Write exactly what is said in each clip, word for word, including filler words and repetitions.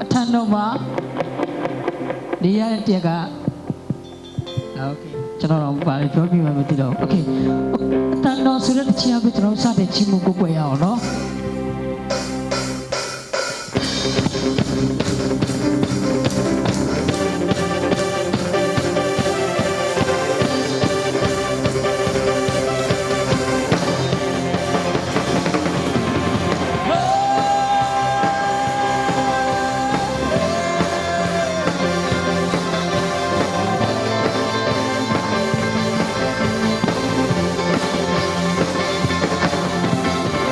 အထံတော်မှာ နေရတဲ့တရက်က Okay. ကျွန်တော်တော့ဘာတွေပြောပြမှမသိတော့ဘူး။ Okay. အတန်တော်ဆိုတဲ့တခြင်းအပြင် ကျွန်တော်တို့စတင်ချီးမူကိုးကွယ်ရအောင်နော်။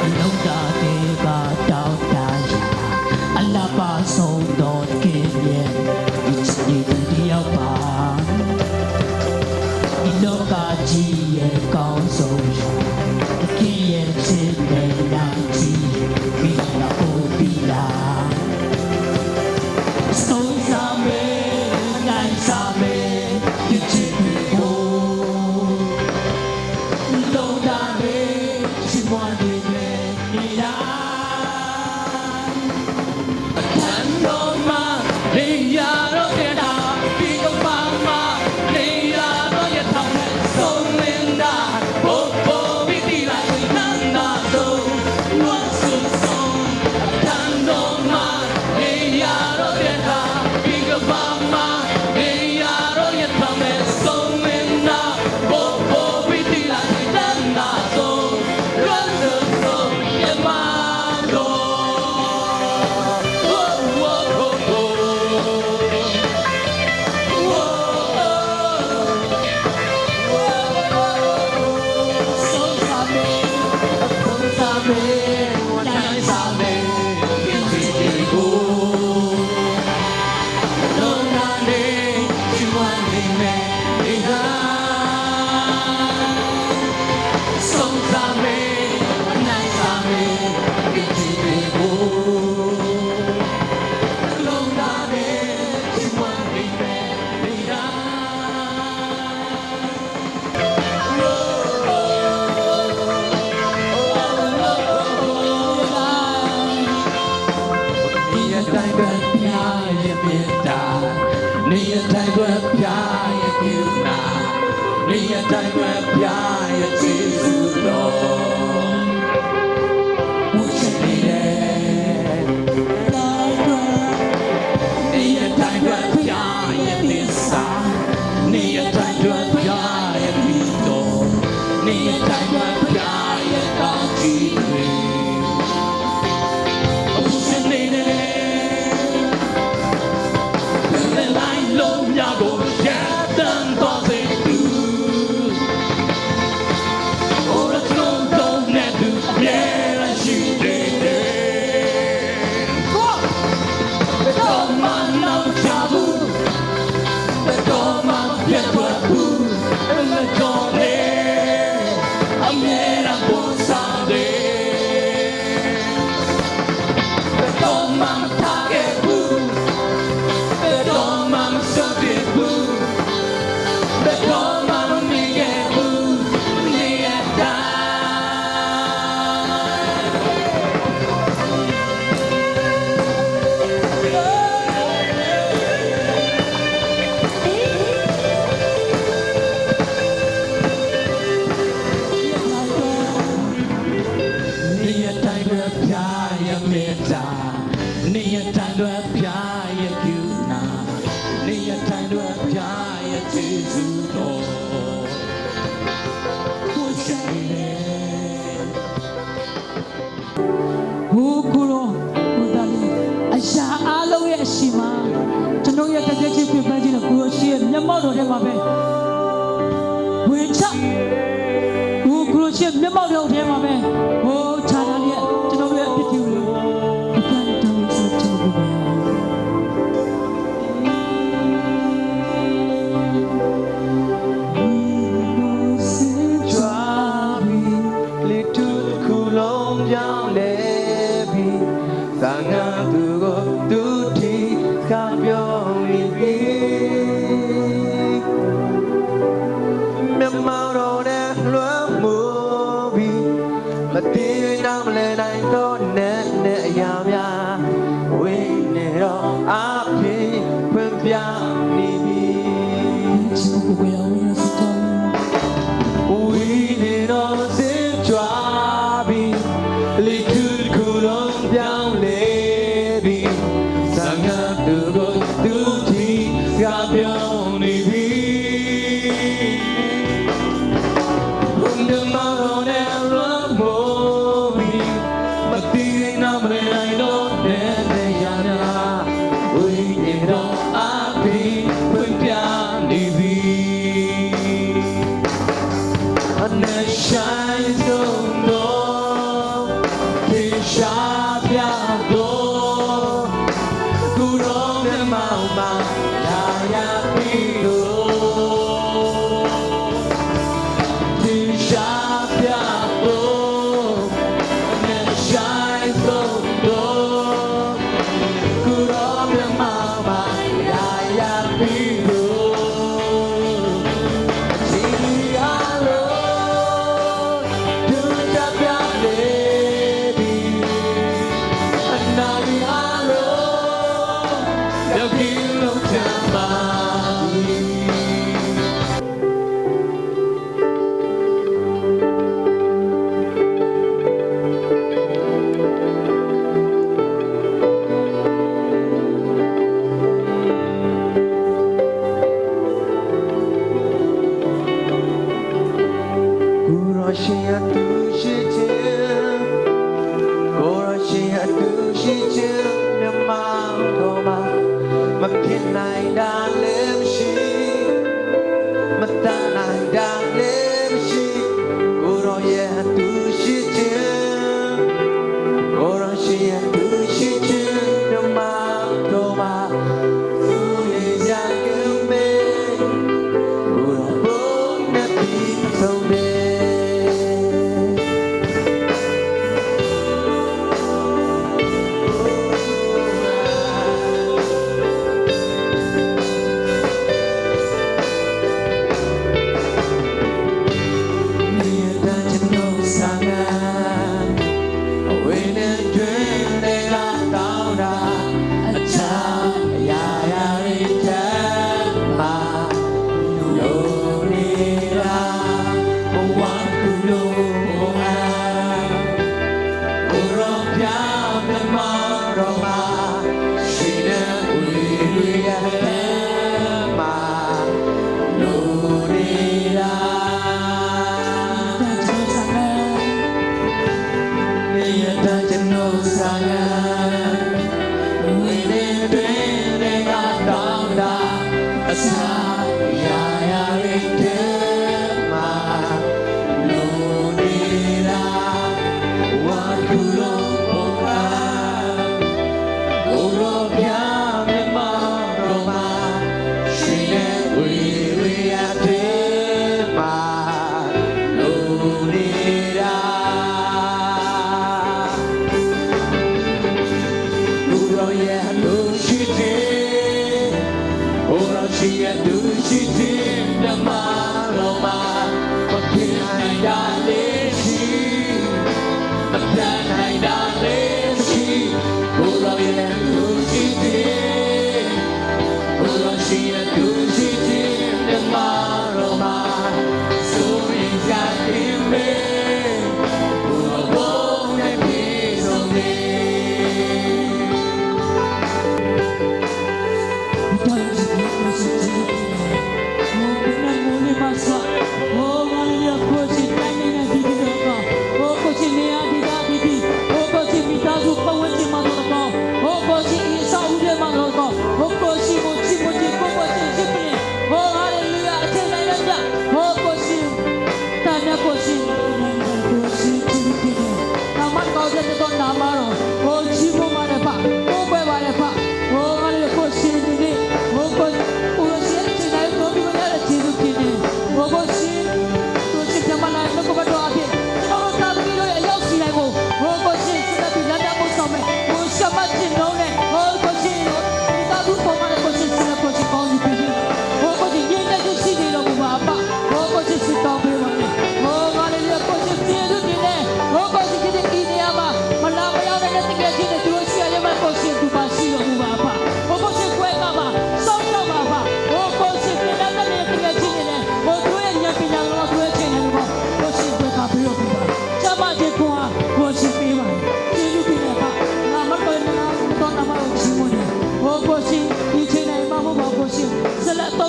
အလုပ်တာတွေကတောင်းတရာ အလှပဆုံးသောသခင်ရဲ့ ချစ်သူတစ်ယောက်ပါ။ ဒီလောကကြီးရဲ့ကောင်းဆုံးရာ သခင်ရဲ့ချစ်တဲ့နာကြီး မင်းကပိုပြီးလား။ ဆုံးစားမယ် နိုင်စားမယ် ယချစ်သူကို လုံးတာပဲ ချစ်မွန်နေမယ် နေရာ အထံတော်မှာ နေရာတော်ပြန်တာ ဒီကမ္ဘာမှာ နေရာတော်ရထားမဲ့ ဆုံးမင်းသား ဘိုးဘိုးဘီတီလာ နန္ဒာဆုံး လွတ်ဆုံးဆုံး အထံတော်မှာ နေရာတော်ပြန်တာ ဒီကမ္ဘာမှာ နေရာတော်ရထားမဲ့ ဆုံးမင်းသား ဘိုးဘိုးဘီတီလာ နန္ဒာဆုံး နေရာတိုင်းအတွက်ဘုရားရဲ့မေတ္တာ၊ နေရာတိုင်းအတွက်ဘုရားရဲ့ကရုဏာ၊ နေရာတိုင်းအတွက်ဘုရားရဲ့ကျေးဇူးတော်၊ ဝတ်ဆင်နေတယ်။ နေရာတိုင်းအတွက်ဘုရားရဲ့သစ္စာ၊ နေရာတိုင်းအတွက်ဘုရားရဲ့ပြည်တော်၊ နေရာတိုင်းအတွက်ဘုရားရဲ့ကောင်းချီးတွေ အပူရှင်နေတယ်။ ဘယ်လိုင်းလုံးများကိုရပ်တန့်သွားစေသူ၊ အိုးရချုံတုံးနဲ့သူအမြဲတမ်းရှိနေတယ်။ ဘယ်တော့မှနောက်ကျဘူး၊ ဘယ်တော့မှမပြတ်ထွက်ဘူး။ ဘယ်တော့မှအမြဲတမ်းပေါ်ဆောင်တယ်။ ဘယ်တော့မှမထားခဲ့ဘူး၊ ဘယ်တော့မှမစွန့်ပစ်ဘူး၊ ဘယ်တော့မှမမေ့ခဲ့ဘူး။ နေရာတိုင်း နေရာတိုင်းအတွက်ဘုရားရဲ့မေတ္တာ၊ နေရာတိုင်းအတွက်ဘုရားရဲ့ကရုဏာ၊ နေရာတိုင်းအတွက်ဘုရားရဲ့ကျေးဇူးတော်ကိုရှိနေတယ်။ ဟိုကိုယ်တော်ကိုယ်တော်လေးအရာအားလုံးရဲ့အရှင်မှာ ကျွန်တော်ရဲ့တကယ်ချင်းပြပန်းခြင်းနဲ့ကိုယ်တော်ရှိရဲ့မျက်မှောက်တော်ထဲမှာပဲဝင်ချဟိုကိုယ်တော်ရှိရဲ့မျက်မှောက်တော်ထဲမှာပဲဟိုခြားတာလေးကျွန်တော်ရဲ့အပြစ်တွေကိုအပြစ်နဲ့တောင်းဆိုချင်လို့ပါ။ လေထုတစ်ခုလုံးပြောင်းလဲပြီ။ သံဃာသူကိုသူထိခါပြောင်းနေပြီ။ မျက်မှောက်တော်နဲ့လွှမ်းမိုးပြီ။ မတည် သူတို့ သူထီ ကပြောနေပြီ။ ဘုန်းတော်မောင်တော်နဲ့ လွှမ်းမိုးပြီး မသိတဲ့ နားမလည်နိုင်တော့တဲ့ နေရာများ ဝိညာဉ်တော်အားဖြင့် ဖွင့်ပြနေပြီ။ အနက်ရှိုင်းဆုံးသော ထင်ရှားပြသော ကိုယ်တော်မျက်မှောက်မှာ ရာရာပြီးသော ထင်ရှားပြသော အနက်ရှိုင်းဆုံးသော ကိုယ်တော်မျက်မှောက်မှာ ရာရာပြီးသော အချိန်အလုံး ဒုက္ခပြနေပြီ။ အနာဂတ်အလုံး ပျောက်ကင်းလွတ်ကြပါပြီ။ ကိုယ်တော်ရှင်ရဲ့ သူရှိခြင်း၊ ကိုယ်တော်ရှင်ရဲ့ သူရှိခြင်း မျက်မှောက်တော်မှာ မဖြစ်နိုင်တာလည်းမရှိ၊ မတတ်နိုင်တာလည်းမရှိ၊ ကိုယ်တော်ရဲ့ သူရှိခြင်း၊ ကိုယ်တော်ရှင်ရဲ့ သူရှိခြင်း မျက်မှောက်တော်မှာ စိုးရိမ်စရာကင်းပေ့၊ ကိုယ်တော်ပုံနဲ့ ပြည့်စုံပေ့။ နေ့ရက်တိုင်း ကျွန်ုပ်ဆောင်ရာ အဝေးနဲ့တွင် နေလာတောင်းတ အခြားအရာရာတွေထက်မှ လိုနေတာ ဘဝတစ်ခုလုံးကို ကိုယ်တော်မျက်မှောက်တော်မှာ ရှိတဲ့ ဝိညာဉ်တော်ရဲ့ အထဲမှာ လိုနေတာ နေ့ရက်တိုင်း ကျွန်ုပ်ဆောင်ရာ ဝိညာဉ်တွင် နေလာတောင်းတ အခြားအရာရာတွေထက်မှ လိုနေတာ ဘဝတစ်ခုလုံးကို ကိုယ်တော်မျက်မှောက်တော်မှာ ရှိတဲ့ ဝိညာဉ်တော်ရဲ့ အထဲမှာ လိုနေတာ ကိုယ်တော်ရဲ့ သူရှိခြင်း၊ ကိုယ်တော်ရှင်ရဲ့ သူရှိခြင်း မျက်မှောက်တော်မှာ မဖြစ်နိုင်တာလည်းမရှိ၊ မတတ်နိုင်တာလည်းမရှိ၊ ကိုယ်တော်ရဲ့ သူရှိခြင်း၊ ကိုယ်တော်ရှင်ရဲ့ သူရှိခြင်း မျက်မှောက်တော်မှာ စိုးရိမ်စရာကင်းပေ့၊ ကိုယ်တော်ပုံနဲ့ ပြည့်စုံပေ့။ ဘုရားရှင်ကို ချစ်ခြင်းနဲ့ မုန်းတဲ့ မုန်းတဲ့ Amen.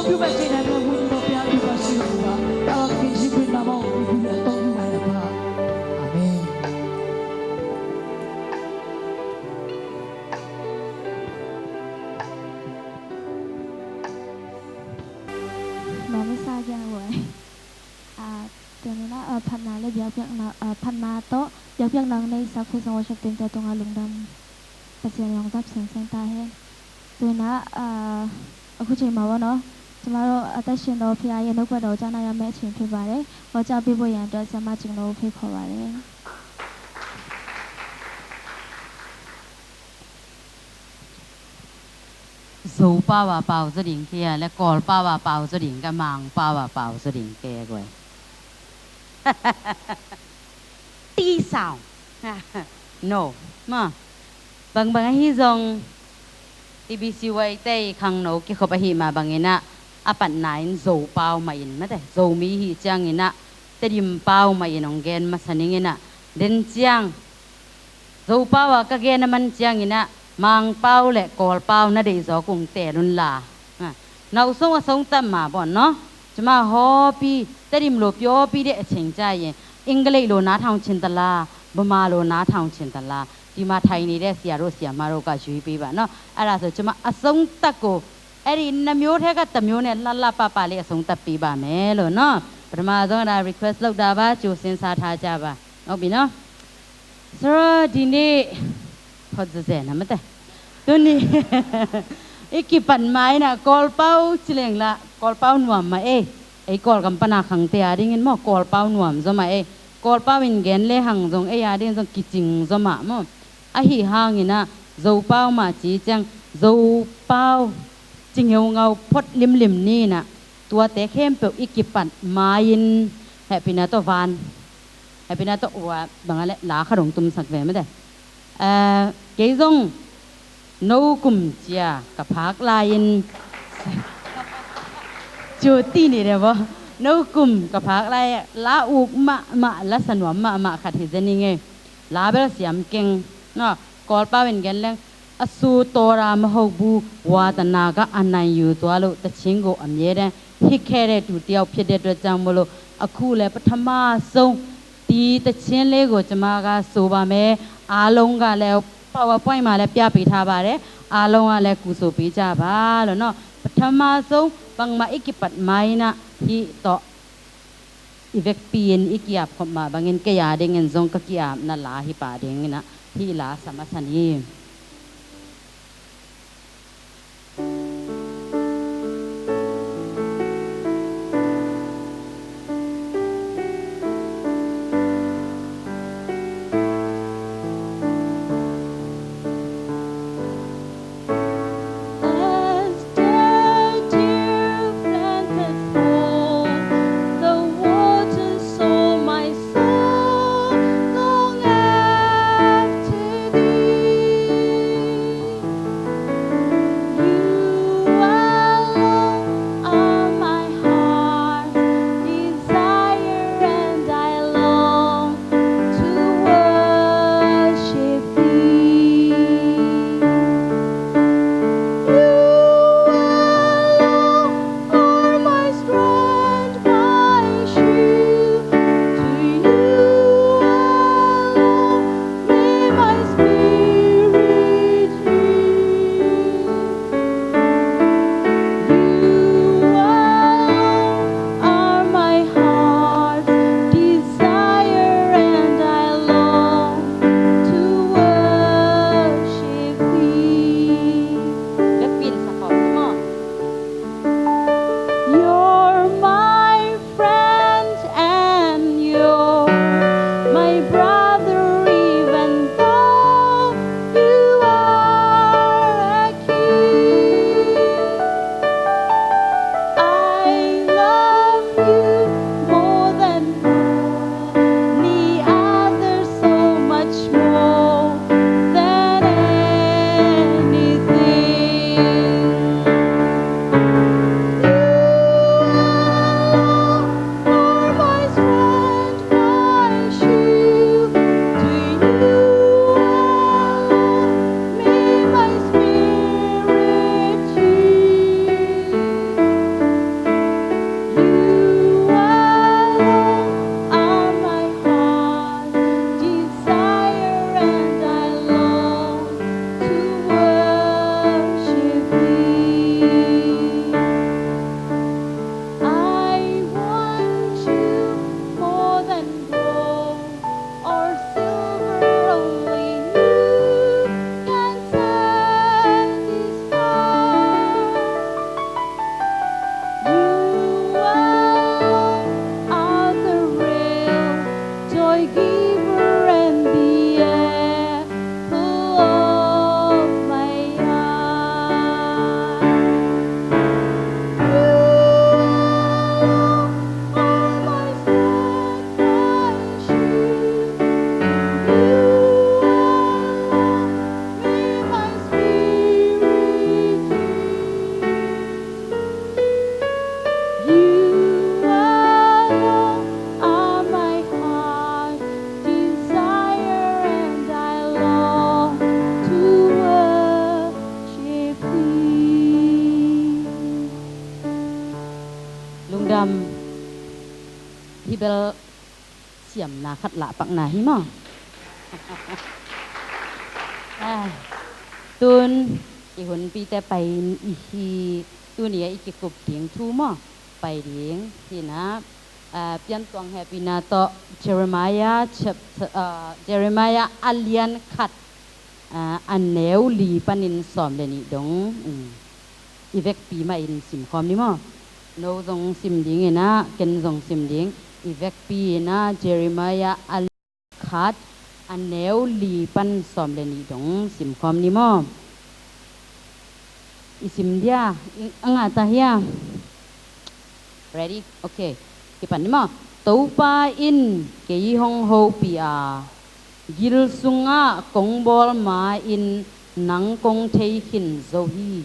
Mami sa giang wai. Ah, tuni in ah, phatna le biakpiakna, ah, phatna tawh biakpiakna hong neihsak Khutsung worship team te tungah lungdam Pasian in hong zat sinsen ta hen. Tuni in ah, ah, a khutsung mah bawh no. ကျမတို့အသက်ရှင်သောဘုရားရဲ့နှုတ်ကပတ်တော်ကြားနာရမယ့်အချိန်ဖြစ်ပါတယ်။ ဟောကြားပေးဖို့ရန်အတွက်ဆရာမကျင်တို့ဖိတ်ခေါ်ပါတယ်။ Zo pau a pau zaw ding kei a, le Kawl pau a pau zaw ding kei a, Mang pau a pau zaw ding kei a guai. Ti sound. No. Ma. Bangbang ahi zong T B C Y te i khangno kikhop ahi mah bangin ah, a patna in Zo pau mah in mate, Zomi hi ciangin ah, Tedim pau mah in hong gen masa ning in ah, den ciang Zo pau a ka gen a man ciangin ah, Mang pau le Kawl pau na deih zaw kung tel un la. Ah, na uh song a song tam ma bawn no. Cuma hawpi, Tedim lopi hawpi deh a ceng ca ye. Inggalei lo na thang cin tala, Bama lo na thang cin tala. Tima thai ni deh sia ro sia ma ro ka jui pi ba no. Ara so cuma a song tak ko. Eri na myo the ka ta myo ne la la pa pa le a song tak pi ba me lo no. Patama zong da request lo da ba, cu sin sa tha ca ba. Nok bi no. Sara dini hot zazen a mate. Tuni i kipat mai na Kawl pau cileng la Kawl pau nuam ma e. Ei Kawl kam pana khangte a dingin maw Kawl pau nuam zaw ma e. Kawl pau in gen le hang zong ei a dingin zong kicing zaw ma maw. Ahi hangin ah Zo pau ma ci ciang Zo pau cingeu ngau phot limlim ni na tuate khempeuh i kipat mai in hehpihna tawh van. Hehpihna tawh ua bang a le la kha dong tumsak ve mate. Eh, kei zong no kum cia ka phak lai-in cu ti ni deh baw. No kum ka phak lai la uk mahmah la sa nuam mahmah khat hi zen i ngei. La bel siam keng. No, Kawl pau in gen leng. A su tawra ma hok bu wa ta na ga a nai yu tua lo ta cing go a mie de. Hi khe de tu tiau phiat de tua cang mo lo. A khu le pathama song ti ta cin le go cama ga su ba me. A long ga le pau a puai ma le pia pi tha ba de. A long ga le ku su pi ca ba lo no. Pathama song bangma i kipat mai na hi tawh. I vekpi in i ki-ap khop mah bangin kei a dingin zong ka ki-apna la hi pah dingin ah hih la sa masa ni. As the dew plentiful, the waters, so my soul long after thee. Dam hi bel siamna khat lahpakna hi maw? Ah, tun i hunpite pai in i hi, tuni a i kikup ding thu maw? Pai ding hi na, ah, piantuang hehpihna tawh Jeremiah chapter, ah, Jeremiah a lian khat, ah, a neu li panin sawm le nih dong, um, i vekpi mah in simkhawm ni maw? No zong sim ding in ah, ken zong sim ding. I vekpi in ah Jeremiah a khat a neu li pan sawm le nih dong simkhawm ni maw? I sim dia, i, a ngah ta hia? Ready? Okay. Kipan ni maw? Topa in kei hong hopih a, gil sungah kong bawl ma-in nang kong thei khin zo hi.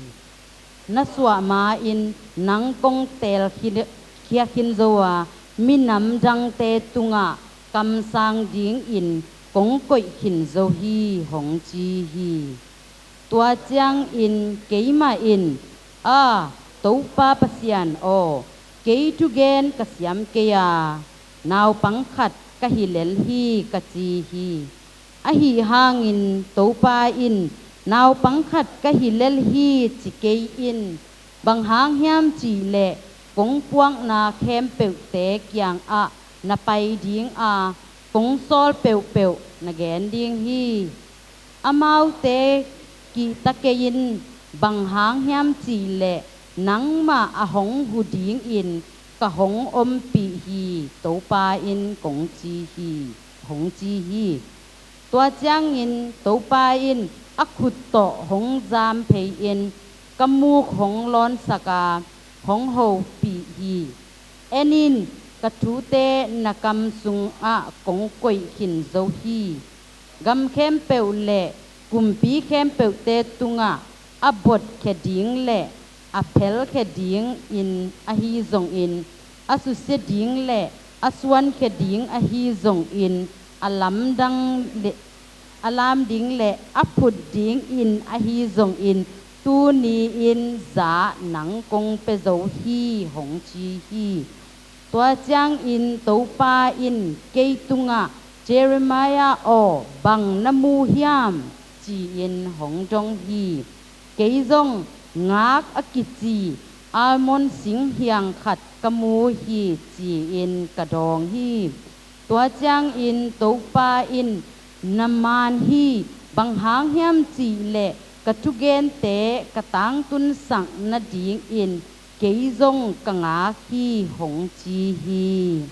Na suah ma-in nang kong teel khia khin zo a, minam dangte tungah kamsang dingin kong koih khin zo hi, hong ci hi. Tua ciangin keimah in, A, Topa Pasian aw, kei thugen ka siam kei a, naupang khat ka hi lel hi, ka ci hi. Ahi hangin Topa in, Naupang khat ka hi lel hi, ci kei in. Bang hang hiam cih leh kong puakna khempeuhte kiangah na pai ding a, kong sawl peuhpeuh na gen ding hi. Amaute kihta kei in, bang hang hiam cih leh nangmah a hong hu dingin ka hong ompih hi, Topa in kong ci hi, hong ci hi. Tua ciangin Topa in a khut tawh hong zam phei-in ka muk hong lawnsak a, hong hopih hi. En in, ka thute na kam sungah kong koih khin zo hi. Gam khempeuh le kumpi khempeuhte tungah a botkhia ding le a phelkhia dingin ahi zongin, a susia ding le a suankhia ding ahi zongin, a lamdang le a lam ding le a phut dingin ahi zongin, tuni-in za nang kong pia zo hi, hong ci hi. Tua ciangin Topa in kei tungah, Jeremiah aw, bang na mu hiam? Ci-in hong dong hi. Kei zong ngak a kici almond sing hiang khat ka mu hi, ci-in ka dawng hi. Tua ciangin Topa in, Na man hi, bang hang hiam cih leh ka thugente ka tangtunsak nadingin kei zong ka ngak hi, hong ci hi.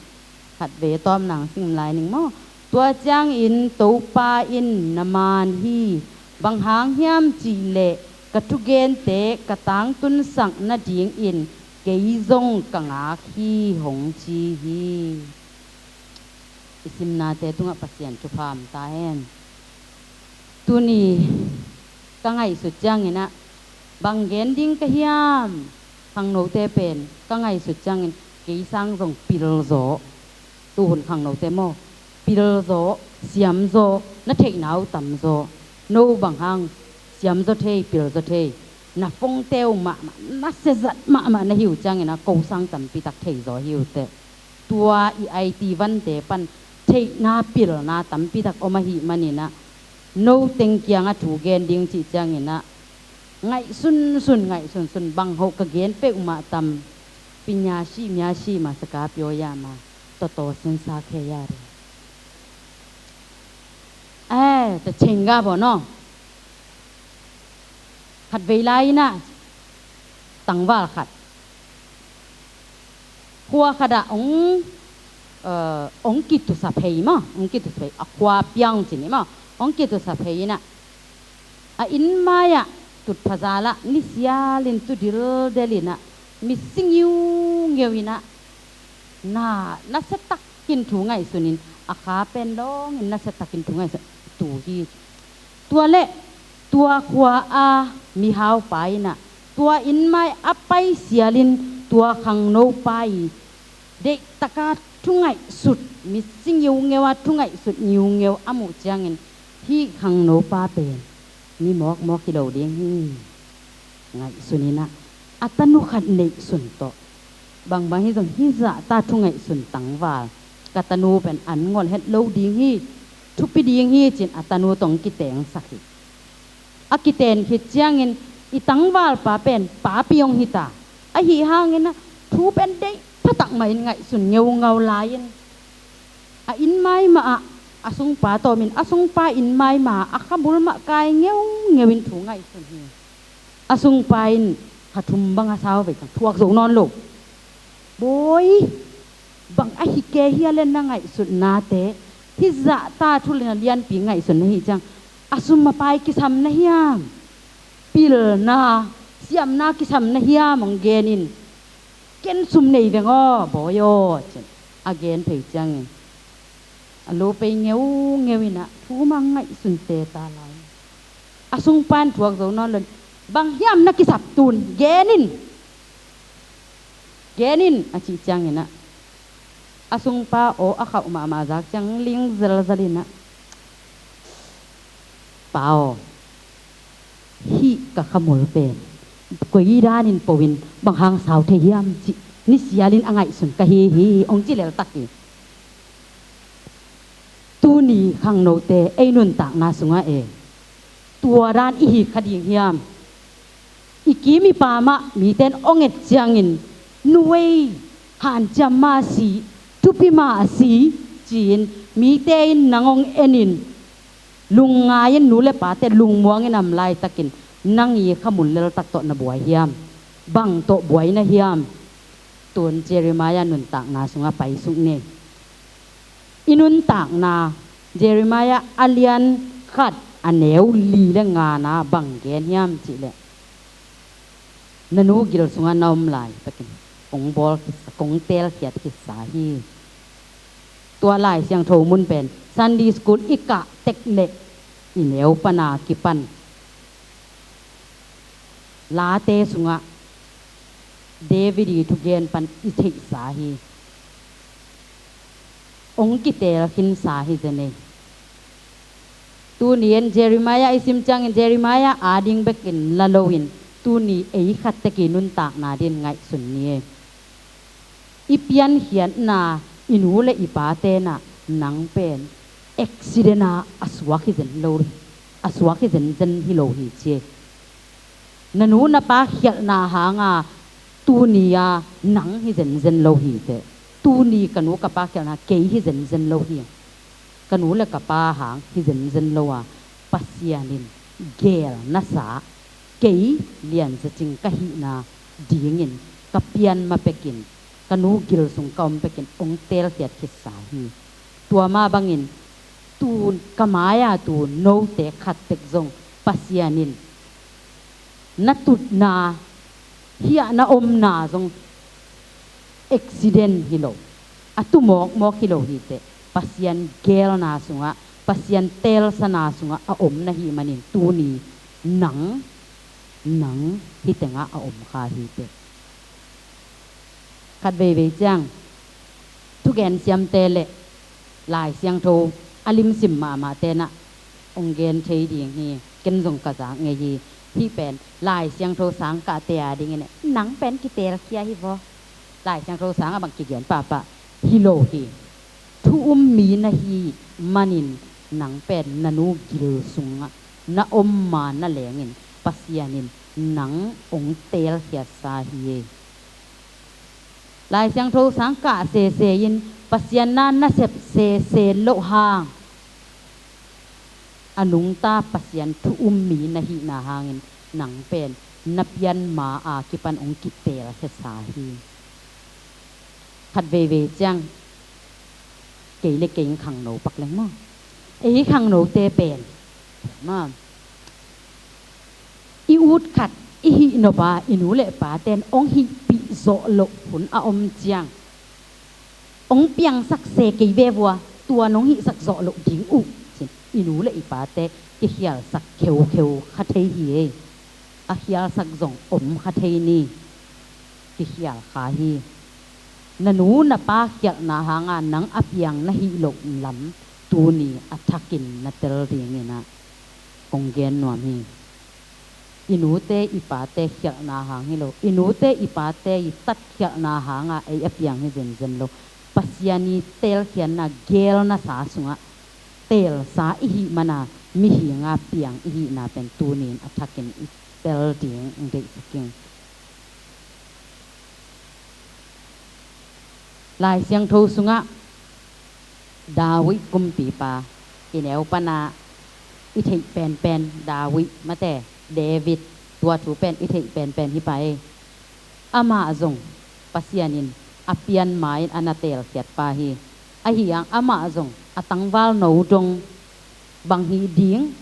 Khatvei tawm nang sim lai ning maw? Tua ciangin Topa in, Na man hi, bang hang hiam cih leh ka thugente ka tangtunsak nadingin kei zong ka ngak hi, hong ci hi. I simnate tungah Pasian thupha om ta hen. Tuni ka ngaihsut ciangin ah, bang gen ding ka hiam? Khangnote pen ka ngaihsut ciangin kei sang zong pil zaw. Tuhun khangnote maw, pil zaw, siam zaw, na theihna uh tam zaw. No bang hang siam zaw thei, pil zaw thei. Na phone-te uh mahmah, na siazat mahmah na hi uh ciangin ah, ko sang tampi tak thei zaw hi uh teh. Tua i I T vante pan theihna pilna tampi tak om ahih manin ah, no teng kiangah thu gen ding cih ciangin ah, ngaihsunsun, ngaihsunsun, bang hoh ka gen peuhmah tam. ပညာရှိများရှိမှ စကားပြောရမှာ တော်တော်စဉ်းစားခဲ့ရတယ်။ အဲ တစ်ချိန်ကပေါ့နော် Khatvei lai-in ah, tangval khat, khua khat ah hong, eh, hong kitusa phei maw, hong kitusa phei, a khua piang ci ni maw, hong kitusa phei-in ah, a inn mai-ah tutphah zal ah, nisialin tu dildel-in ah, misi ngiungeu in ah, na, nasia takin thu ngaihsunin, a kha pen dongin nasia takin thu ngaihsun, tu hi. Tua leh tua khua-a mihaupa in ah, tua inn mai a pai sialin tua khangnopa i deihtaka thu ngaihsut, misi ngiungeu a thu ngaihsut ngiungeu a muh ciangin, hih khangnopa pen mi mawkmawk hi lo ding hi, ngaihsunin ah, a tanu khat neihsun tawh Bangbang hi zong hih zahta thu ngaihsun tangval ka tanu pen an ngolh het lo ding hi, thupi ding hi ci-in a tanu tawh kitengsak hi. A kiten khit ciangin i tangvalpa pen papi hong hi ta. Ahi hangin ah thu pen deih phatak mah in ngaihsun ngeungau lai-in a inn mai mah ah a sungpa tawmin a sungpa inn mai mah ah a khamul mah kai ngeungeu in thu ngaihsun hi. A sungpa in kha thum bang a sau vei ciang thuak zo nawn lo. Bawi, bang ahi kei hia le na ngaihsutnate, hih zahta thu le na lianpi ngaihsun na hih ciang a sum a pai kisam na hiam? Pilna, siamna kisam na hiam hong gen in. Ken sum nei veng aw bawi aw ci-in a gen phei ciangin a lo pei ngeungeu in ah thu mah ngaihsun teta lai. A sungpa in thuak zo nawn lo in, bang hiam na kisap tun, gen in, gen in a cih ciangin ah a sungpa aw a khauh mahmah zak ciang ling zelzel in ah, Pa aw, hih ka khamul pen koi danin po in bang hang sau thei hiam cih nisialin a ngaihsun ka hi hi, hong ci leltak hi. Tuni khangnote ei nuntakna sungah e, tua dan i hi kha ding hiam? I kim i pam ah mite in hong et ciangin nu ei, hanciam mah si, thupi mah si ci-in mite in nang hong en in, lungngai in, nu le pate lungmuang in a om laitakin nang i khamul leltak tawh na buai hiam? Bang tawh buai na hiam? Tun Jeremiah nuntakna sungah paisuk ni. I nuntakna, Jeremiah a lian khat a neu li le ngana bang gen hiam cihleh, na nu gil sungah na om laitakin kong bawl khitsa, kong teelkhiat khitsa hi. Tua Lai Siangtho mun pen Sunday school i kah tek leh i neu pana kipan Late sungah David i thugen pan i theihsa hi. Hong kiteel khinsa hi zen ei. Tuni in Jeremiah i sim ciangin Jeremiah ading bekin la loin tuni ei khat tek i nuntakna din ngaihsun ni ei. I piankhiatna i nu le i pate in ah nang pen accident a a suak hi zen lo, a suak hi zenzen hi lo hi ci ei. Na nu na pa khialhna hanga tuni-a nang hi zenzen lo hi teh. Tuni ka nu ka pa khialhna kei hi zenzen lo hi. Ka nu le ka pa hang hi zenzen lo a, Pasian in geel na sa, kei Lian Za Cing ka hihna dingin ka pian ma pekin, ka nu gil sung ka om pekin hong teelkhiat khitsa hi. Tua mah bangin tun ka mai-a tu note khat tek zong Pasian in na tutna, hiah na omna zong accident hi lo, a tu mawkmawk hi lo hi teh. Pasian geelna sungah, Pasian teelsana sungah a om na hih manin tuni nang, nang hih tengah a om kha hi teh. Khat veivei ciang thugen siamte le Lai Siangtho a limsim mahmahte in ah hong gen thei ding hi. Ken zong ka zak ngei hi. Hih pen Lai Siangtho sangkahte adingin nang pen kiteelkhia hi vaw. Lai Siangtho sangah bang kigen pahpah hi lo hi. Thu um mi na hih manin nang pen na nu gil sungah na om ma na lengin Pasian in nang hong teelkhiatsa hi ei. Lai Siangtho sangkah sese in Pasian na na sep sese loh hang, a nungta Pasian thu um mi na hihna hangin nang pen na pian ma a kipan hong kiteelkhiatsa hi. Khat veivei ciang kei le kei in khangno pak leng maw? Ei khangnote pen maw, i ut khat i hih nop a i nu le paten hong hihpih zawh loh hun a om ciang, hong piangsak se kei ve vua, tua nong hihsak zawh loh ding uh ci-in i nu le i pate kikhialsak kheukheu kha thei hi ei. A khialsak zong om kha thei ni. Kikhial kha hi. Na nu na pa khialhna hanga nang a piang na hih loh lam tuni a thakin na tel dingin ah kong gen nuam hi. i nute i pate khialhna hang hi lo, i nute i pate i tatkhialhna hangah ei a piang hi zenzen lo. Pasian i teelkhiatna gelna sa sungah teelsa i hih mana mihinga piang i hihna pen tunin a thakin i tel ding deihsak ing. Lai Siangtho sungah David kumpipa i neu pana i theih penpen, David mate, David, tua thu pen i theih penpen hi pa ei. Amah zong Pasian in a pian ma-in a na teelkhiat pa hi. Ahi hang amah zong a tangval no dong bang hih ding,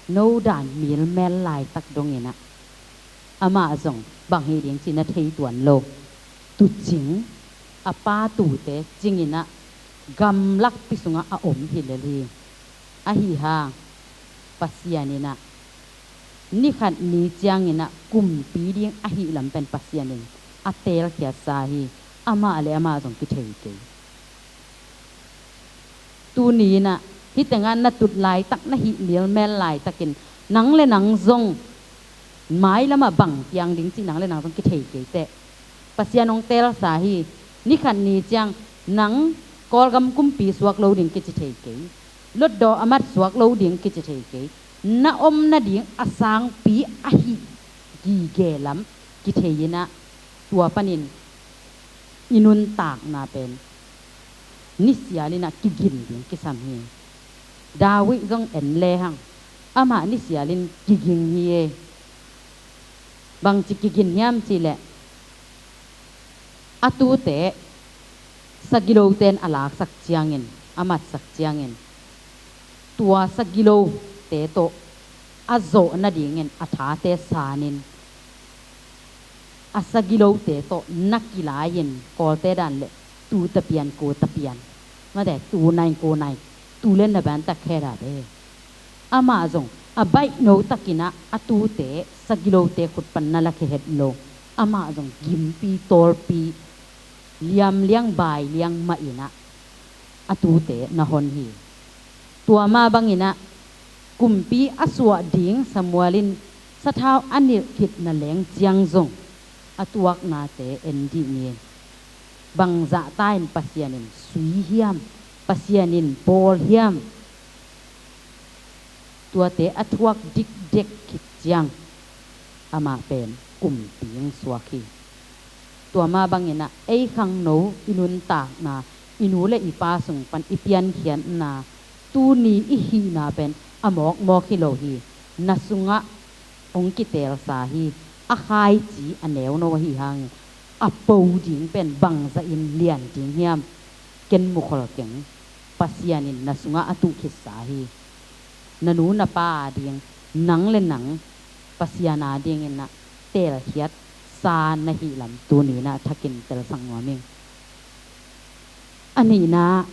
no dan milmel laitak donginah amah zong bang hih ding ci na thei tuan lo. Tucing, a pa tute cinginah gamlakpi sungah a om hi lel hi. Ahi hang Pasian inah nikhat ni cianginah kumpi ding ahih lam pen Pasian in a teelkhiatsa hi. Amah le amah zong kithei kei. Tuni inah hih tengah na tut laitak, na hih milmel laitakin nang le nang zong mailamah bang piang ding cih nang le nang zong kithei kei teh. Pasian hong teelsa hi. Nikhat ni ciang nang Kawlgam kumpi suak lo ding kici thei kei. Lotdaw a mat suak lo ding kici thei kei. Na om nading a sangpi ahih gige lam kithei inah tua panin i nuntakna pen nisial inah kigin ding kisam hi. David zong en lehang amah nisial in kiging hi e. Bangci kigin hiam cihleh a tute sagilote in a laksak ciangin, a matsak ciangin, tua sagilote tawh a zawh nadingin a thate sanin a sagilote tawh na kilai-in Kawlte dan le tu tapian ko tapian mate, tu nai ko nai, tu le na ban tak khe da be. Amah zong a baih no takinah a tute sagilote khut pan na la khe het lo. Amah zong gimpi tawlpi liamliang bailiang mah inah a tute na hon hi. Tua mah banginah kumpi a suah ding Samuel in sathau a nilh khit naleng ciang zong a tuaknate en dih ni. Bangzahta in Pasian in sui hiam, Pasian in bawl hiam, tuate a thuak dikdek khit ciang amah pen kumpi hong suak hi. Tua mah banginah ei khangno i nuntakna, i nu le i pa sung pan i piankhiatna, tuni i hihna pen a mawkmawk hi lo hi. Na sungah hong kiteelsa hi. A khaici a neuno ahi hangin a po ding pen bangzahin lian ding hiam? Ken mukhol keng. Pasian in na sungah a tuh khitsa hi. Na nu na pa ading, nang le nang Pasian adingin ah teelkhiatsa na hih lam tuni in ah thakin telsak nuam ing. A nihna,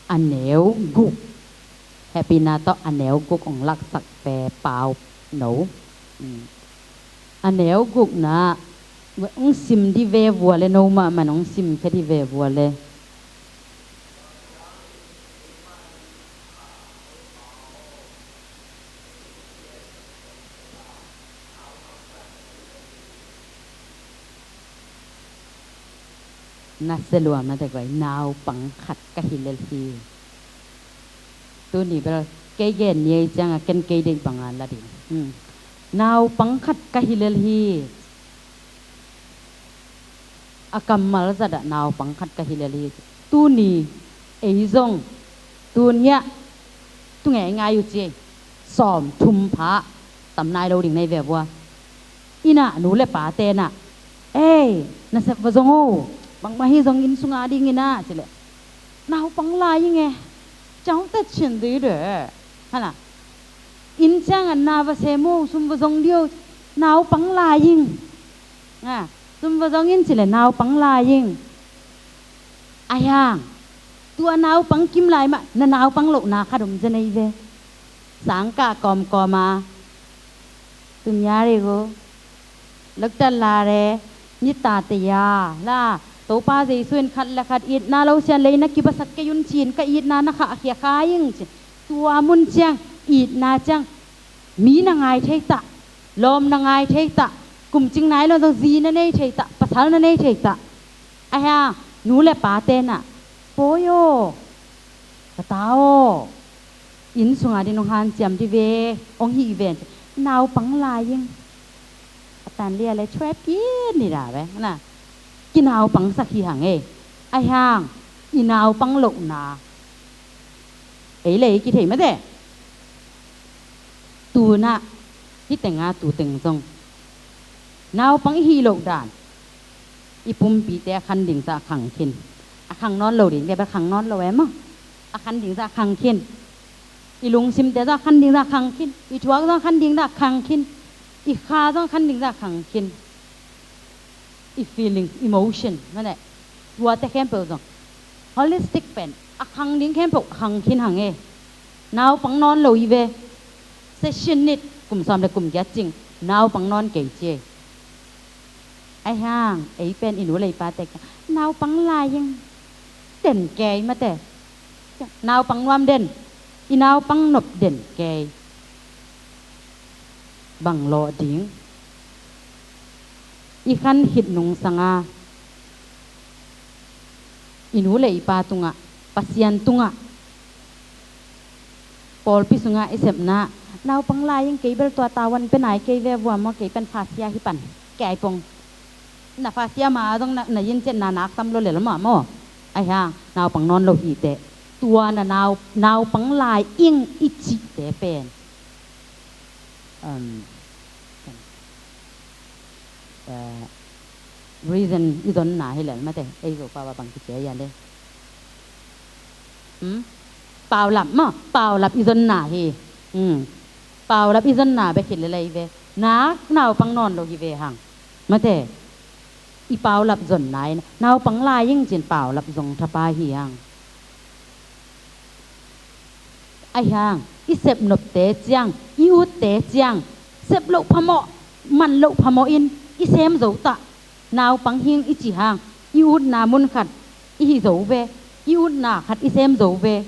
a neu guk, hehpihna tawh a neu guk hong laksak ve, Pau no. Mm. A neu gukna hong sim dih ve vua le, no mahmah hong simkhia dih ve vua le. Na sia lua mah teh guai, naupang khat ka hi lel hi. Tuni bel kei gen ni ei ciangah ken kei deih banga la ding. Hmm. Naupang khat ka hi lel hi. A kammal zatah naupang khat ka hi lel hi. Tuni ei zong tun hiah tu ngeingai uh ci ei. Sawm thum pha tam nai lo ding nei ve vua. Innah nu le pate nah, "Ei, nasep va zong o, bangmah hi zong inn sunga dingin ah," cileh, "Naupang lai ing e, ciang tet chin dih deh." Hana, "Inn ciangah na va sem o, sum va zong dih o, naupang lai ing." Ah, "Sum va zong in," cileh, "Naupang lai ing." Ahi hang tua naupang kim lai mah na naupang lohna khat om zen ei ve. Sangkah kawmkawma, "Tum ya rih go, loktat la re, nita te ya la, Topa Jesu in khat le khat itna lo sian lei na kibasak kei un cin, ka itna na khahkhia kha ing," ci. Tua mun ciang, itna ciang Mi na ngai thei tah, lawm na ngai thei tah, kumcing nai lo zong zi na nei thei tah, pasal na nei thei tah. Ahi hang nu le pate na, "Pawi aw, ka ta aw, inn sungah din hong hanciam di ve, hong hih ven, naupang lai ing." A tan lia le thuep khin ni da ve na. Kinaupang sak hi hang e. Ahi hang i naupang lohna ei le ei kithei mate. Tunah hih tenga tu teng zong naupang i hih loh dan, i pumpite a khan ding zah khang khin. A khang nawn lo dingte bel khang nawn lo e maw? A khan ding zah khang khin. I lungsimte zah khan ding zah khang khin. I thuak zah khan ding zah khang khin. I kha zah khan ding zah khang khin. I feeling, emotion, mane, tuate khempeuh zong holistic pen a khang ding khempeuh khang khin hang e. Naupang nawn lo hi ve. Session nit kum sawm le kum giat cing naupang nawn kei ci e. Ahi hang ei pen i nu le i pate kiang naupang lai ing, den kei mate. Naupang nuam den, i naupang nop den kei. Bang lawh ding? I khan khit nungsanga i nu le i pa tungah, Pasian tungah, pawlpi sungah i sepna, naupang lai ing, kei bel tua tavuan pe nai kei ve vua maw, kei pen phasia hi pan, kei pong. Na phasia ma zong na, na yin ciat na nak sam lo lel maw maw. Ahi hang naupang nawn lo hi teh. Tua na nau, naupang lai ing i cihte pen, um, eh, reason i zonna hi lel mate, ei Zopa bang kici a le. Hmm? Paulap maw, paulap i zonna hi. Hmm. Paulap i zonna bek hi lel ei ve. Nak naupang nawn lo hi ve hang. Mate, i paulap zonna in naupang lai ing cin paulap zong thapai hi hang. Ahi hang i sepnopte ciang, i utte ciang, sep loh phamawh, man loh phamawh in i sem zo tah. Naupang hing i ci hang, i utna mun khat i hi zo ve, i utna khat i sem zo ve.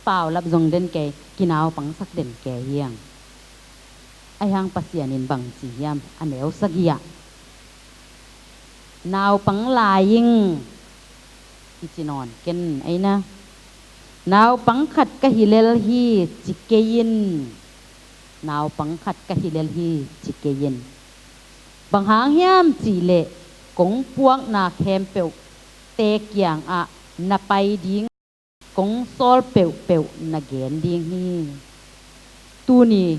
Paulap zong den kei, kinaupang sak den kei hi hang. Ahi hang Pasian in bang ci hiam, a neu sagih ah, naupang lai ing i ci nawn ken ei na. Naupang khat ka hi lel hi ci kei in. Naupang khat ka hi lel hi ci kei in. Bang hang hiam cih leh kong puakna khempeuhte kiangah na pai ding, kong sawl peuhpeuh na gen ding hi. Tuni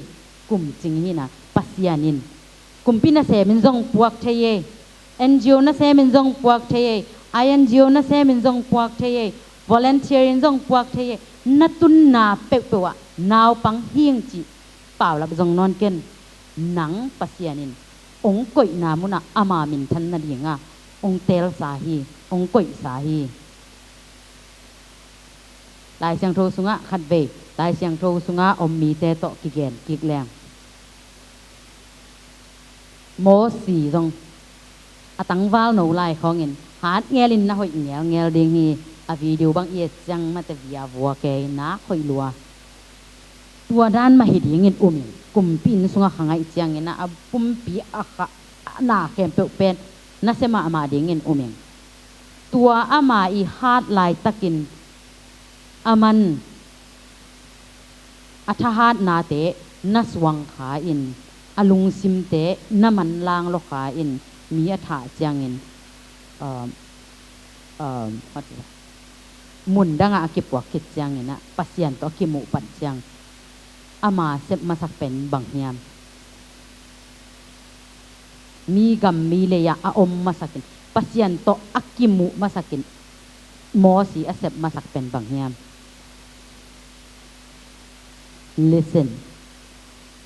kum cing hi na, Pasian in kumpi nasem in zong puak thei ei. N G O nasem in zong puak thei ei. I N G O nasem in zong puak thei ei. Volunteer in zong puak thei ei. Na tunna peuhpeuh ah naupang hing cih paulap zong nawn ken. Nang Pasian in hong koihna munah ama minthan nadinga hong teelsa hi, hong koihsa hi. Lai Siangtho sungah khatvei, Lai Siangtho sunga om mite tawh kigen kik leng, Mosi zong a tangval no lai khawngin hat ngelin na hoih ngelngel ding hi. A video bang i et ciang mate via vua kei, nak hoih lua. Tua dan mah hi dingin um in, kumpi inn sungah khangaih ciangin a pumpi a kha na khempeuh pen nasia mahmah dingin um in. Tua ama i hat laitakin a man a thahatnate na suang kha in, a lungsimte na manlang lua kha in, mi a thah ciangin, um, um, mun dangah a kipuak khit ciangin ah Pasian tawh a kimuh pat ciang ama sep masak pen bang hiam? Mi gam mi lei-ah a om masakin, Pasian tawh a kimuh masakin, Mosi a sep masak pen bang hiam? Listen.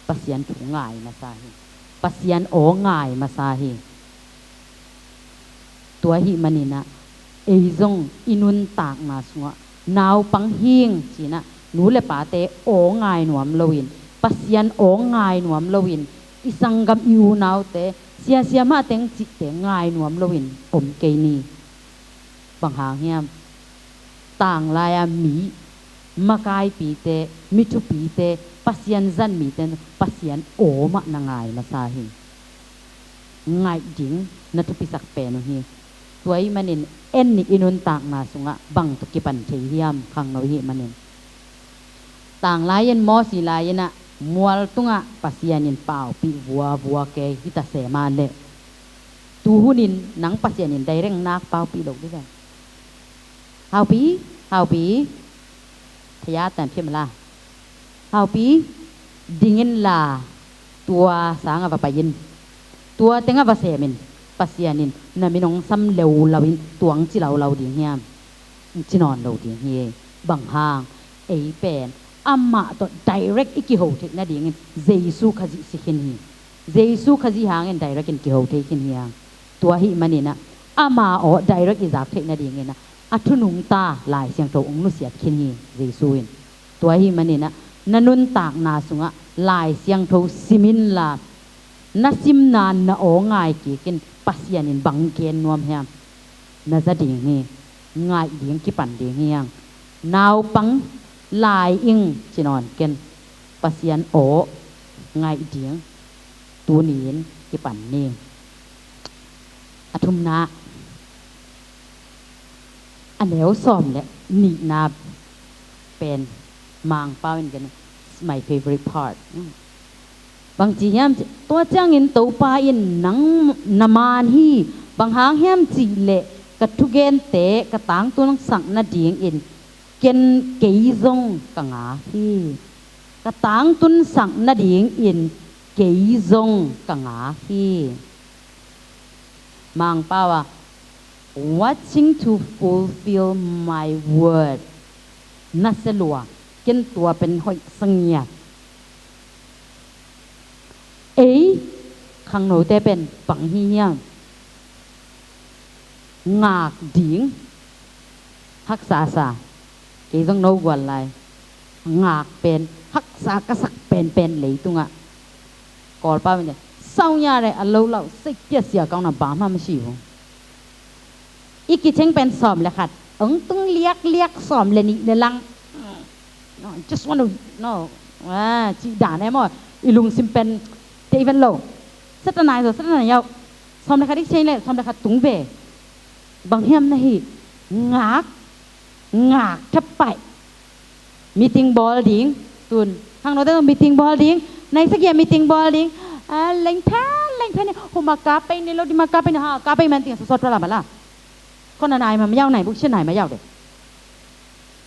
Pasian thu ngai masa hi. Pasian aw ngai masa hi. Tua ahih maninah ei zong i nuntakna sungah naupang hing cinah nu le pate aw ngai nuam loin, Pasian aw ngai nuam loin, i sanggam i unaute siasia mahteng cihte ngai nuam loin om kei ni. Bang hang hiam? Tanglai-a mi makaipite, mi thupite, Pasian zat mite in Pasian aw mah na ngai masa hi. Ngaih ding na thupisak pen uh hi. Tua ahih manin en nih i nuntakna sungah bang tawh kipan thei hiam, khangno i hih manin. Tanglai in, Mosi lai-in ah mual tungah Pasian in paupih vuavua kei hi ta se mah leh, tu hunin nang Pasian in direct nak paupih lo dih ve. Haupi, Haupi, thaya tan phiam la. Haupi, ding inla, tua sangah va pai in. Tua tengah va sem in. Pasian in na min hong sam leuleu in tua hong ci laulau ding hiam? Hong ci nawn lo ding hi. Bang hang? Ei pen amah tawh direct i kiho theih nadingin Jesu Khazih si khin hi. Jesu Khazih hangin direct in kiho thei khin hi hang. Tua ahih manin ah ama aw direct i zak theih nadingin ah a thu nungta Lai Siangtho hong nusiat khin hi Jesu in. Tua ahih manin ah na nuntakna sungah Lai Siangtho sim inla, na simna na aw ngai kik in. Pasian in bang gen nuam hiam? Na za ding hi. Ngaih ding kipan ding hi hang. Naupang lai ing ci nawn ken. Pasian aw ngaih ding tuni-in kipan ni. A thumna, a neu sawm le nihna pen Mangpau in gen, it's my favorite part. Bang ci hiam cih, tua ciangin Topa in nang na man hi. Bang hang hiam cih leh ka thugente ka tangtunsak nadingin ken kei zong ka ngak hi. Ka tangtunsak nadingin kei zong ka ngak hi. Mangpau ah, watching to fulfill my word. Nasia lua, ken tua pen hoih sa ngiat. Ei khangnote pen bang hi hiam? Ngak ding haksa sa. Kei zong no gual lai. Ngak pen haksa ka sak penpen leitungah. Kawlpau in, sau nya re a lo lau, sei pia sia kau na bam ham si hu. I kiceng pen sawm le khat, ong tung liakliak sawm le nih le lang. No, just want to, no. Ah, cih dan em aw. I lungsim pen te i vet lo. Satan nai zo, Satan nai yau. Sawm le khat i ceng le sawm le khat tung ve. Bang hiam na hi? Ngak, ngak thapai. Meeting bawl ding. Tun khangnote meeting bawl ding. Nai sagih ah meeting bawl ding. Ah, lengtha, lengtha ni. Huma ka pai ni lo, dima ka pai ni, ha ka pai man ting sosot wala bala. Kona nai ma yau, nai buk sia nai ma yau de.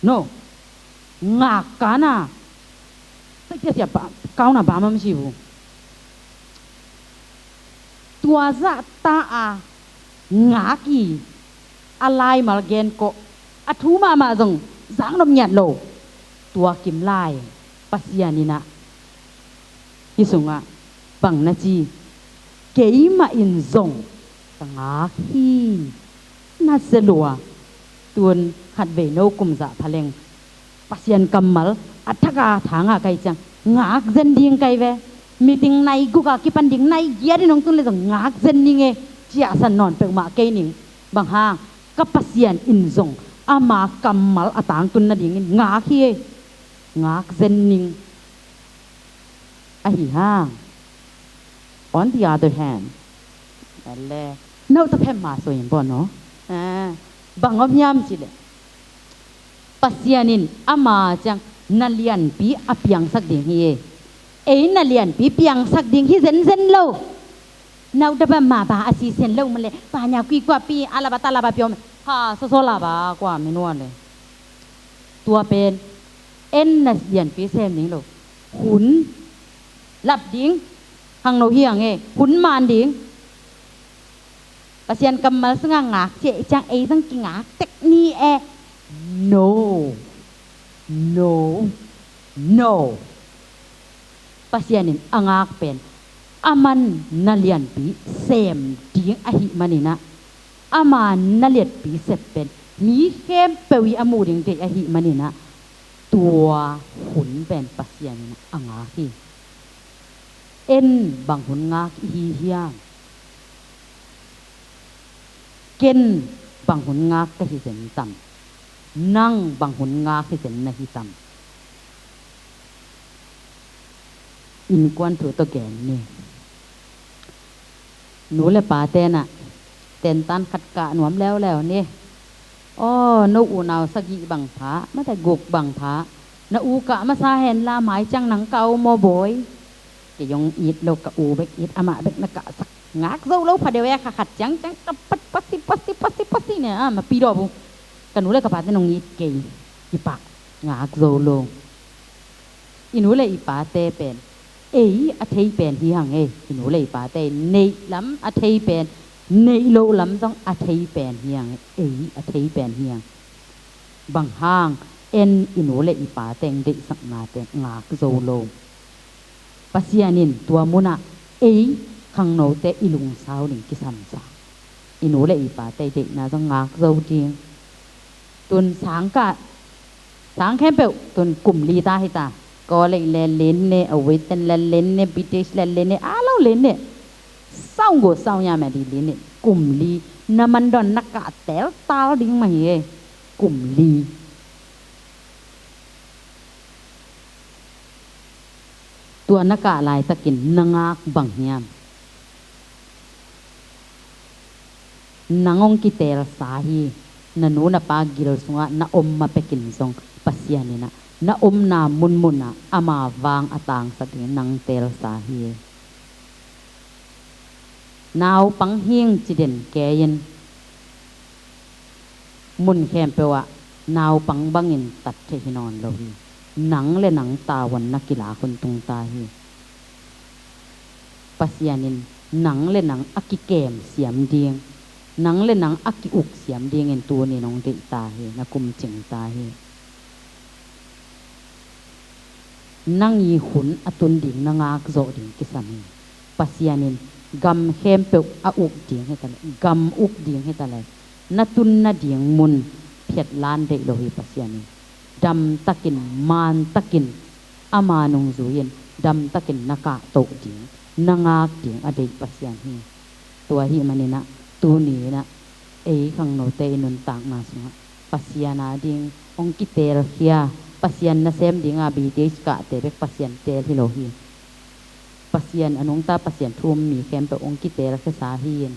No. Ngak ka na. Sai tia sia ba kau na ba mam si bu. Tua zah ta a ngak i a laimal gen kawh, a thu mahmah zong zak nop ngiat lo. Tua kim lai Pasian in ah hih sungah bang na ci? Keimah in zong ka ngak hi. Nasia lua. Tun khatvei no kum zah pha leng Pasian kammal a thak a tha ngah ka hih ciang ngak zen ding ka hi ve. Meeting nai guk a kipan ding, nai giat in hong tun le zong ngak zen ning e. Ciahsan nawn peuhmah kei ning. Bang hang? Ka Pasian in zong ama kammal a tangtun nadingin ngak hi e. Ngak zen ning. Ahi hang. On the other hand, ale, no ta phem ma so in bo no. Ah, bang om hiam ci le, Pasian in ama ciang na lianpi a piangsak ding hi e. Ei na lianpi piangsak ding hi zenzen lo. Nau da ba ma ba a si sen lo ma le, pa nya kui kua pi a la ba ta la ba piom. Ha so so la ba kua mi nua le. Tua pen en na lianpi sem ding lo. Hun lap ding. Khangno hi ang e. Hun man ding. Pasian kammal sungah ngak ciah i ciang ei zong kingak tek ni e. No. No. No. Pasian in a ngak pen aman na lianpi sem ding ahih manin ah, ama na lianpi sep pen mi khempeuh i a muh ding deih ahih manin ah, tua hun pen Pasian in a ngak hi. En bang hun ngak i hi hiam? Ken bang hun ngak ka hi zen tam? Nang bang hun ngak hi zen na hi tam? Innkuan thu tawh gen ni. Nu le pa ten ah tentan khat kah nuam leuleu ni. Aw, no unau sagih bang pha, mate guk bang pha, na u kah masa hen la mai ciang nang kah o maw bawi. Kei hong it lo, ka u bek it, amah bek na kahsak. Ngak zo lo pha deuh e, kha khat ciang ciang ka pat pasi pasi pasi pasi ne, a ma pi dawh bu. Ka nu le ka pa ten hong it kei. I pah ngak zo lo. I nu le i pate pen ei a thei pen hi hang ei. I nu le i pate neih lam a thei pen, neih loh lam zong a thei pen hi hang ei. Ei a thei pen hi hang. Bang hang? En, i nu le i pate deihsaknate ngak zo lo. Pasian in tua munah ei khangnote i lungsau ding kisamsa. I nu le i pate deihna zong ngak zo ding. Tun sang kah, sang khempeuh tun kum li ta hi ta. Kawl in le len ne, a wit ten le len ne, British le len ne, a lo len ne. Sau go sau nya ma di len ne. Kum li na man dawn na kah teltal ding mah hi e. Kum li. Tua na kah laitakin na ngak bang hiam? Nang hong kitelsa hi. Na nu na pa gil sungah na om ma pekin zong Pasian in ah na omna munmunah ama vang a tangsak dingin nang telsa hi. Naupang hing ci den kei in, mun khempeuh ah naupang bangin tat thei hi nawn lo hi. Nang le nang tavuan na kilak hun tung ta hi. Pasian in nang le nang a kikem siam ding, nang le nang a ki-uk siam dingin tuni nong deih ta hi, na kumcing ta hi. Nang i hun a tun ding na ngak zawh ding kisam hi. Pasian in gam khempeuh a uk ding hi ta leh, gam uk ding hi ta leh, na tun nading mun phiat lan deih lo hi Pasian in. Damtakin, mantakin, ama nungzui in damtakin na kahtoh ding, na ngak ding a deih Pasian hi. Tua ahih maninah tuni inah ei khangnote i nuntakna sungah Pasian a ding hong kitelkhia, Pasian nasem dinga B T H kahte bek Pasian teel hi lo hi. Pasian a nungta Pasian thu um mi khempeuh hong kitelkhiasa hi in.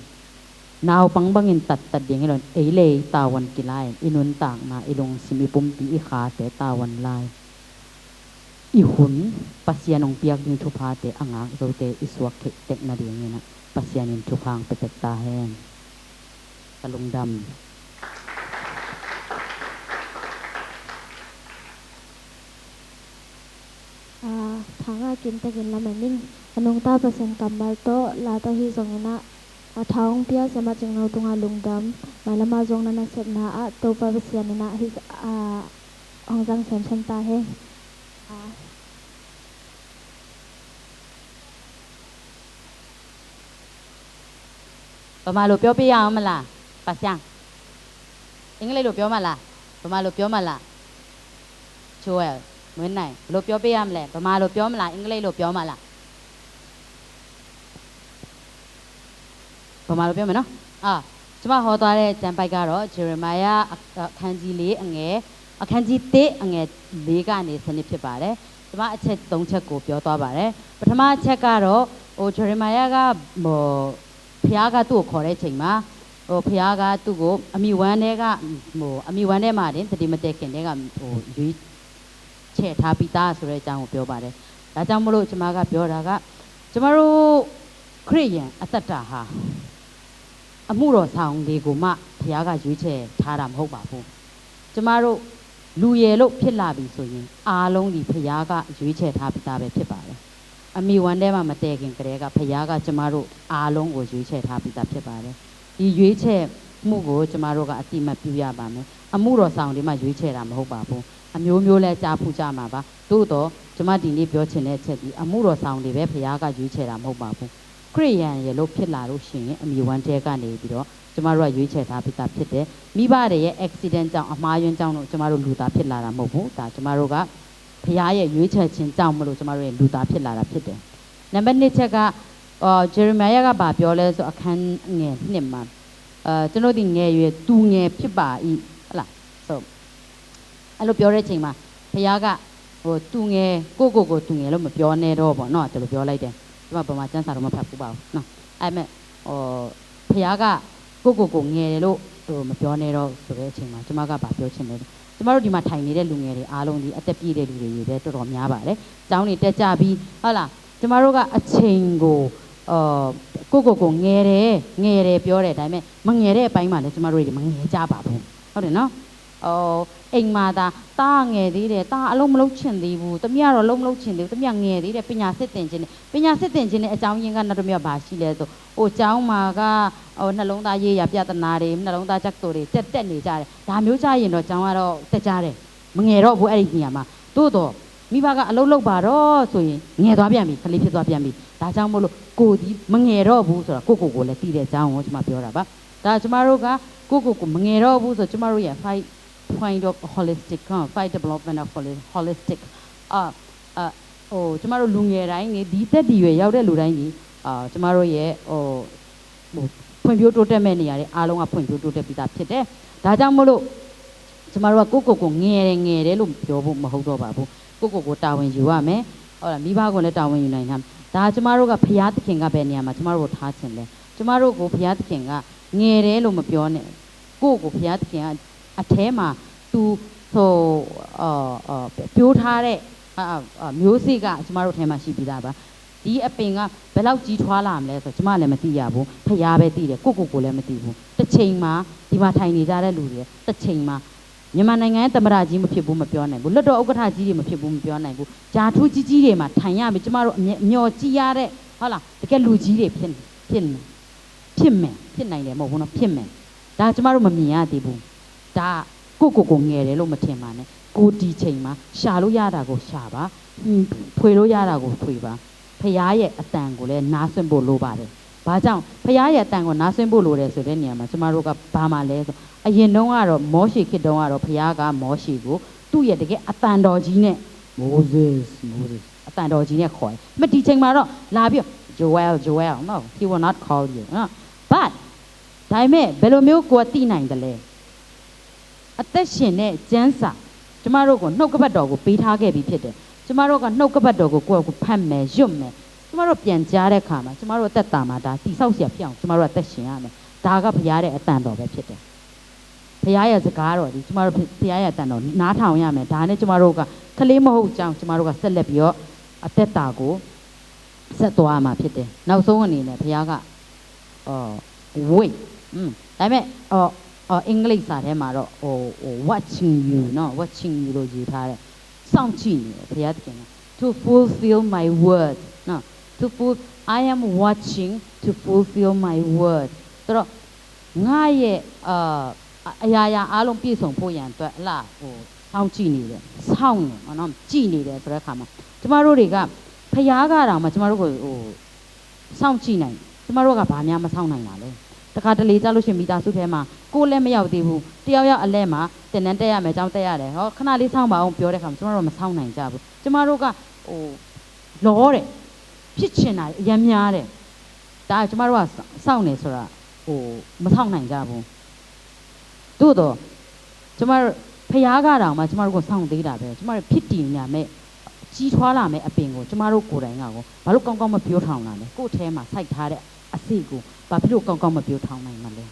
Naupang bangin tattat ding hi lo in, ei le ei tavuan kila in, i nuntakna, i lungsim, i pumpi, i khate tavuan lai. I hun Pasian hong piak ding thuphate a ngak zote i suak theih tek nadingin ah Pasian in thupha hong pia tek ta hen. Ka lungdam. A, thanga kimtakin lamen ning. A nungta Pasian kammal tawh la tawh hi zongin ah, a tha hong pia Sia Macing No tungah lungdam. Mailama zong na nasepna ah Topa Pasian in ah hi, a, hong zang semsem ta hen. A. Pama lo pyo pia mala, Pasian. English lo pyo mala, Pama lo pyo mala. Joel, Muen Nai, lo pyo pia mala, Pama lo pyo mala, English lo pyo mala. ဗမာလိုပြောမယ်နော်။ အာ၊ ကျမဟောသွားတဲ့ကျမ်းပိုဒ်ကတော့ Jeremiah အခန်းကြီးလေး၊ အခန်းကြီးတစ်၊ အငယ်လေးကနေဆယ်နှစ်ဖြစ်ပါတယ်။ ကျမအချက်သုံးချက်ကိုပြောသွားပါတယ်။ ပထမအချက်ကတော့၊ ဟို၊ Jeremiah က၊ ဟို၊ ဘုရားကသူ့ကိုခေါ်တဲ့အချိန်မှာ၊ ဟို၊ ဘုရားကသူ့ကိုအမီဝမ်းထဲက၊ ဟို၊ အမီဝမ်းထဲမှာတင်၊ သန္ဓေမတည်ခင်ထဲက၊ ဟို၊ ရွေးချယ်ထားပြီးသားဆိုတဲ့အကြောင်းကိုပြောပါတယ်။ ဒါကြောင့်မို့လို့ ကျမကပြောတာက၊ ကျမတို့ခရစ်ယာန်အသက်တာဟာ အမှုတော်ဆောင်တွေကိုမှ ဘုရားကရွေးချယ်ထားတာမဟုတ်ပါဘူး။ ကျမတို့လူရယ်လို့ဖြစ်လာပြီဆိုရင်၊ အားလုံးသည် ဘုရားကရွေးချယ်ထားပြီးသားပဲဖြစ်ပါတယ်။ အမီဝမ်းထဲမှာမတည်ခင်ကတည်းက ဘုရားကကျမတို့အားလုံးကိုရွေးချယ်ထားပြီးသားဖြစ်ပါတယ်။ ဒီရွေးချယ်မှုကိုကျမတို့ကအသိအမှတ်ပြုရပါမယ်။ အမှုတော်ဆောင်တွေမှရွေးချယ်တာမဟုတ်ပါဘူး။ အမျိုးမျိုးလဲကြားဖူးကြမှာပါ။ သို့သော်ကျမဒီနေ့ပြောချင်တဲ့အချက်သည် အမှုတော်ဆောင်တွေပဲဘုရားကရွေးချယ်တာမဟုတ်ပါဘူး။ ခရစ်ယာန်ရယ်လို့ဖြစ်လာလို့ရှိရင် အမီဝမ်းထဲကနေပြီးတော့ကျမတို့ကရွေးချယ်ထားပြီးသားဖြစ်တယ်။ မိဘတွေရဲ့ accident ကြောင့်၊ အမှားအယွင်းကြောင့်လို့ကျမတို့လူသားဖြစ်လာတာမဟုတ်ဘူး။ ဒါကျမတို့က ဘုရားရဲ့ရွေးချယ်ခြင်းကြောင့်မလို့ကျမတို့ရဲ့လူသားဖြစ်လာတာဖြစ်တယ်။ နံပါတ်နှစ်ချက်က၊ အော်၊ Jeremiah ကဘာပြောလဲဆိုအခန်းငယ်နှစ်မှာ၊ အဲ၊ ကျွန်ုပ်သည်ငယ်ရွယ်သူငယ်ဖြစ်ပါ၏၊ ဟုတ်လား။ So အဲ့လိုပြောတဲ့အချိန်မှာဘုရားက ဟိုသူငယ်ကိုယ့်ကိုယ်ကိုသူငယ်လို့မပြောနဲ့တော့ပေါ့နော် ဒီလိုပြောလိုက်တယ်။ ကျွန်မဗမာကျမ်းစာတော့မဖတ်ဘူးပါဘူးနော်။ အဲ့မဲ့ဟိုဖခင်ကကိုယ့်ကိုယ်ကိုငယ်တယ်လို့ဟိုမပြောနဲ့တော့ဆိုတဲ့အချိန်မှာကျွန်မကဘာပြောချင်လဲ။ ကျွန်မတို့ဒီမှာထိုင်နေတဲ့လူငယ်တွေအားလုံးဒီအသက်ပြည့်တဲ့လူတွေပဲတော်တော်များပါတယ်။ ကျောင်းတွေတက်ကြပြီးဟုတ်လား။ ကျွန်မတို့ကအချိန်ကိုဟိုကိုယ့်ကိုယ်ကိုငယ်တယ်ငယ်တယ်ပြောတယ်ဒါပေမဲ့မငယ်တဲ့အပိုင်းမှာလည်းကျွန်မတို့တွေမငယ်ကြပါဘူးဟုတ်တယ်နော်။ ဟိုအိမ်မှာဒါတားငယ်သေးတယ်တားအလုံးမလုံးချင်သေးဘူးတမီးကတော့လုံးမလုံးချင်သေးဘူးတမီးကငယ်သေးတယ်ပညာစစ်သင်ခြင်းနဲ့ပညာစစ်သင်ခြင်းနဲ့အကြောင်းရင်းကနောက်တစ်မျိုးဘာရှိလဲဆိုဟိုကျောင်းမှာကဟိုနှလုံးသားရေးရာပြဿနာတွေနှလုံးသားချက်တိုတွေတက်တက်နေကြတယ်ဒါမျိုးကြရင်တော့ကျောင်းကတော့တက်ကြတယ်မငယ်တော့ဘူးအဲ့ဒီနေရာမှာသို့တော့မိဘကအလုပ်လုပ်ပါတော့ဆိုရင်ငယ်သွားပြန်ပြီကလေးဖြစ်သွားပြန်ပြီဒါကြောင့်မို့လို့ကိုယ်ဒီမငယ်တော့ဘူးဆိုတော့ကိုယ့်ကိုယ်ကိုလည်းတည်တဲ့အကြောင်းကိုကျွန်မပြောတာပါဒါကျွန်မတို့ကကိုယ့်ကိုယ်ကိုမငယ်တော့ဘူးဆိုတော့ကျွန်မတို့ရဲ့ five point of holistic five development of holistic အာအာဟိုကျမတို့လူငယ်တိုင်းနေဒီသက်ဒီရွယ်ရောက်တဲ့လူတိုင်းကြီးအာကျမတို့ရဲ့ဟိုဟိုဖွံ့ဖြိုးတိုးတက်မဲ့နေရာတွေအားလုံးကဖွံ့ဖြိုးတိုးတက်ပြီးသားဖြစ်တယ်။ဒါကြောင့်မို့လို့ကျမတို့ကကိုယ့်ကိုယ်ကိုငယ်တယ်ငယ်တယ်လို့ပြောဖို့မဟုတ်တော့ပါဘူး။ကိုယ့်ကိုယ်ကိုတာဝန်ယူရမယ်။ဟုတ်လားမိဘကိုလည်းတာဝန်ယူနိုင်တာ။ဒါကျမတို့ကဘုရားသခင်ကဘယ်နေရာမှာကျမတို့ကိုထားခြင်းလဲ။ကျမတို့ကိုဘုရားသခင်ကငယ်တယ်လို့မပြောနဲ့။ကိုယ့်ကိုဘုရားသခင်ကအထဲမှာသူဟိုအာအာပြောထားတဲ့အာအာမျိုးစေ့ကကျမတို့ထဲမှာရှိပြီးသားပါဒီအပင်ကဘယ်လောက်ကြီးထွားလာမလဲဆိုတော့ကျမလည်းမသိရဘူးဖရားပဲသိတယ်ကိုကိုကိုလည်းမသိဘူးတစ်ချိန်မှာဒီမှာထိုင်နေကြတဲ့လူတွေတစ်ချိန်မှာမြန်မာနိုင်ငံရဲ့သမ္မတကြီးမဖြစ်ဘူးမပြောနိုင်ဘူးလွှတ်တော်ဥက္ကဋ္ဌကြီးတွေမဖြစ်ဘူးမပြောနိုင်ဘူးဂျာထူးကြီးကြီးတွေမှာထိုင်ရပြီကျမတို့အမျက်မျော်ကြည့်ရတဲ့ဟုတ်လားတကယ်လူကြီးတွေဖြစ်ဖြစ်နေဖြစ်မယ်ဖြစ်နိုင်တယ်မဟုတ်ဘူးနော်ဖြစ်မယ်ဒါကျမတို့မမြင်ရသေးဘူးဒါကိုကိုကိုငယ်တယ်လို့မထင်ပါနဲ့ကိုဒီချိန်မှာရှာလို့ရတာကိုရှာပါဖွေလို့ရတာကိုဖွေပါဖရားရဲ့အတန်ကိုလည်းနားဆွင့်ဖို့လိုပါတယ်ဘာကြောင့်ဖရားရဲ့အတန်ကိုနားဆွင့်ဖို့လိုတယ်ဆိုတဲ့နေရာမှာကျမတို့ကဘာမှလဲဆိုအရင်တုန်းကတော့မောရှေခေတ်တုန်းကတော့ဖရားကမောရှေကိုသူ့ရဲ့တကယ်အတန်တော်ကြီးနဲ့ Moses Moses အတန်တော်ကြီးနဲ့ခေါ်တယ်မဒီချိန်မှာတော့လာပြီး Joel Joel no he will not call you နော် but ဒါပေမဲ့ဘယ်လိုမျိုးကိုယ်ကသိနိုင်တယ်လဲအသက်ရှင်တဲ့ကျမ်းစာကျမတို့ကိုနှုတ်ကပတ်တော်ကိုပေးထားခဲ့ပြီးဖြစ်တယ်ကျမတို့ကနှုတ်ကပတ်တော်ကိုကိုယ့်ကိုဖတ်မယ်ယွတ်မယ်ကျမတို့ပြန်ကြားတဲ့အခါမှာကျမတို့အသက်တာမှာဒါတိဆောက်ဆရာဖြစ်အောင်ကျမတို့အသက်ရှင်ရမယ်ဒါကဘုရားရဲ့အတန်တော်ပဲဖြစ်တယ်ဘုရားရဲ့စကားတော်ဒီကျမတို့ဘုရားရဲ့အတန်တော်နားထောင်ရမယ်ဒါနဲ့ကျမတို့ကကလေးမဟုတ်ကြောင်းကျမတို့ကဆက်လက်ပြီးတော့အသက်တာကိုဆက်သွားမှာဖြစ်တယ်နောက်ဆုံးအနေနဲ့ဘုရားက ဟို wait อืมဒါပေမဲ့ဟိုဟိုအင်္ဂလိပ်စာထဲမှာတော့ဟိုဟို watching you နော် watching you လို့ရေးထားတယ်စောင့်ကြည့်နေတယ်ဘုရားသခင်က to fulfill my word နော် to full I am watching to fulfill my word ဆိုတော့ငါရဲ့အာအအရာရာအားလုံးပြည့်စုံဖို့ရန်အတွက်အလားဟိုစောင့်ကြည့်နေတယ်စောင့်နေနော်ကြည့်နေတယ်ဆိုတဲ့အခါမှာကျမတို့တွေကဖျားကတောင်မှကျမတို့ကိုဟို စောင့်ကြည့်နိုင်ကျမတို့ကဘာများမစောင့်နိုင်တာလဲတခါတလေကြလို့ရှိရင်မိသားစုထဲမှာကိုယ်လည်းမရောက်သေးဘူးတယောက်ယောက်အလဲမှာတင်နန်းတက်ရမယ်အကြောင်းတက်ရတယ်ဟောခဏလေးစောင့်ပါအောင်ပြောတဲ့ခါမှာကျမတို့မစောင့်နိုင်ကြဘူးကျမတို့ကဟိုလောတယ်ဖြစ်ချင်တာအရမ်းများတယ်ဒါကကျမတို့ကစောင့်နေဆိုတာဟိုမစောင့်နိုင်ကြဘူးသို့တော့ကျမတို့ဖျားကတောင်မှကျမတို့ကိုစောင့်သေးတာပဲကျမတို့ဖြစ်တည်နေရမယ်ကြီးထွားလာမယ်အပင်ကိုကျမတို့ကိုယ်တိုင်ကကိုဘာလို့ကောင်းကောင်းမပြောထောင်တာလဲကိုယ့်ထဲမှာစိုက်ထားတဲ့အစိတ်ကိုဘာဖြစ်လို့ကောင်းကောင်းမပြောထောင်နိုင်မှာလဲ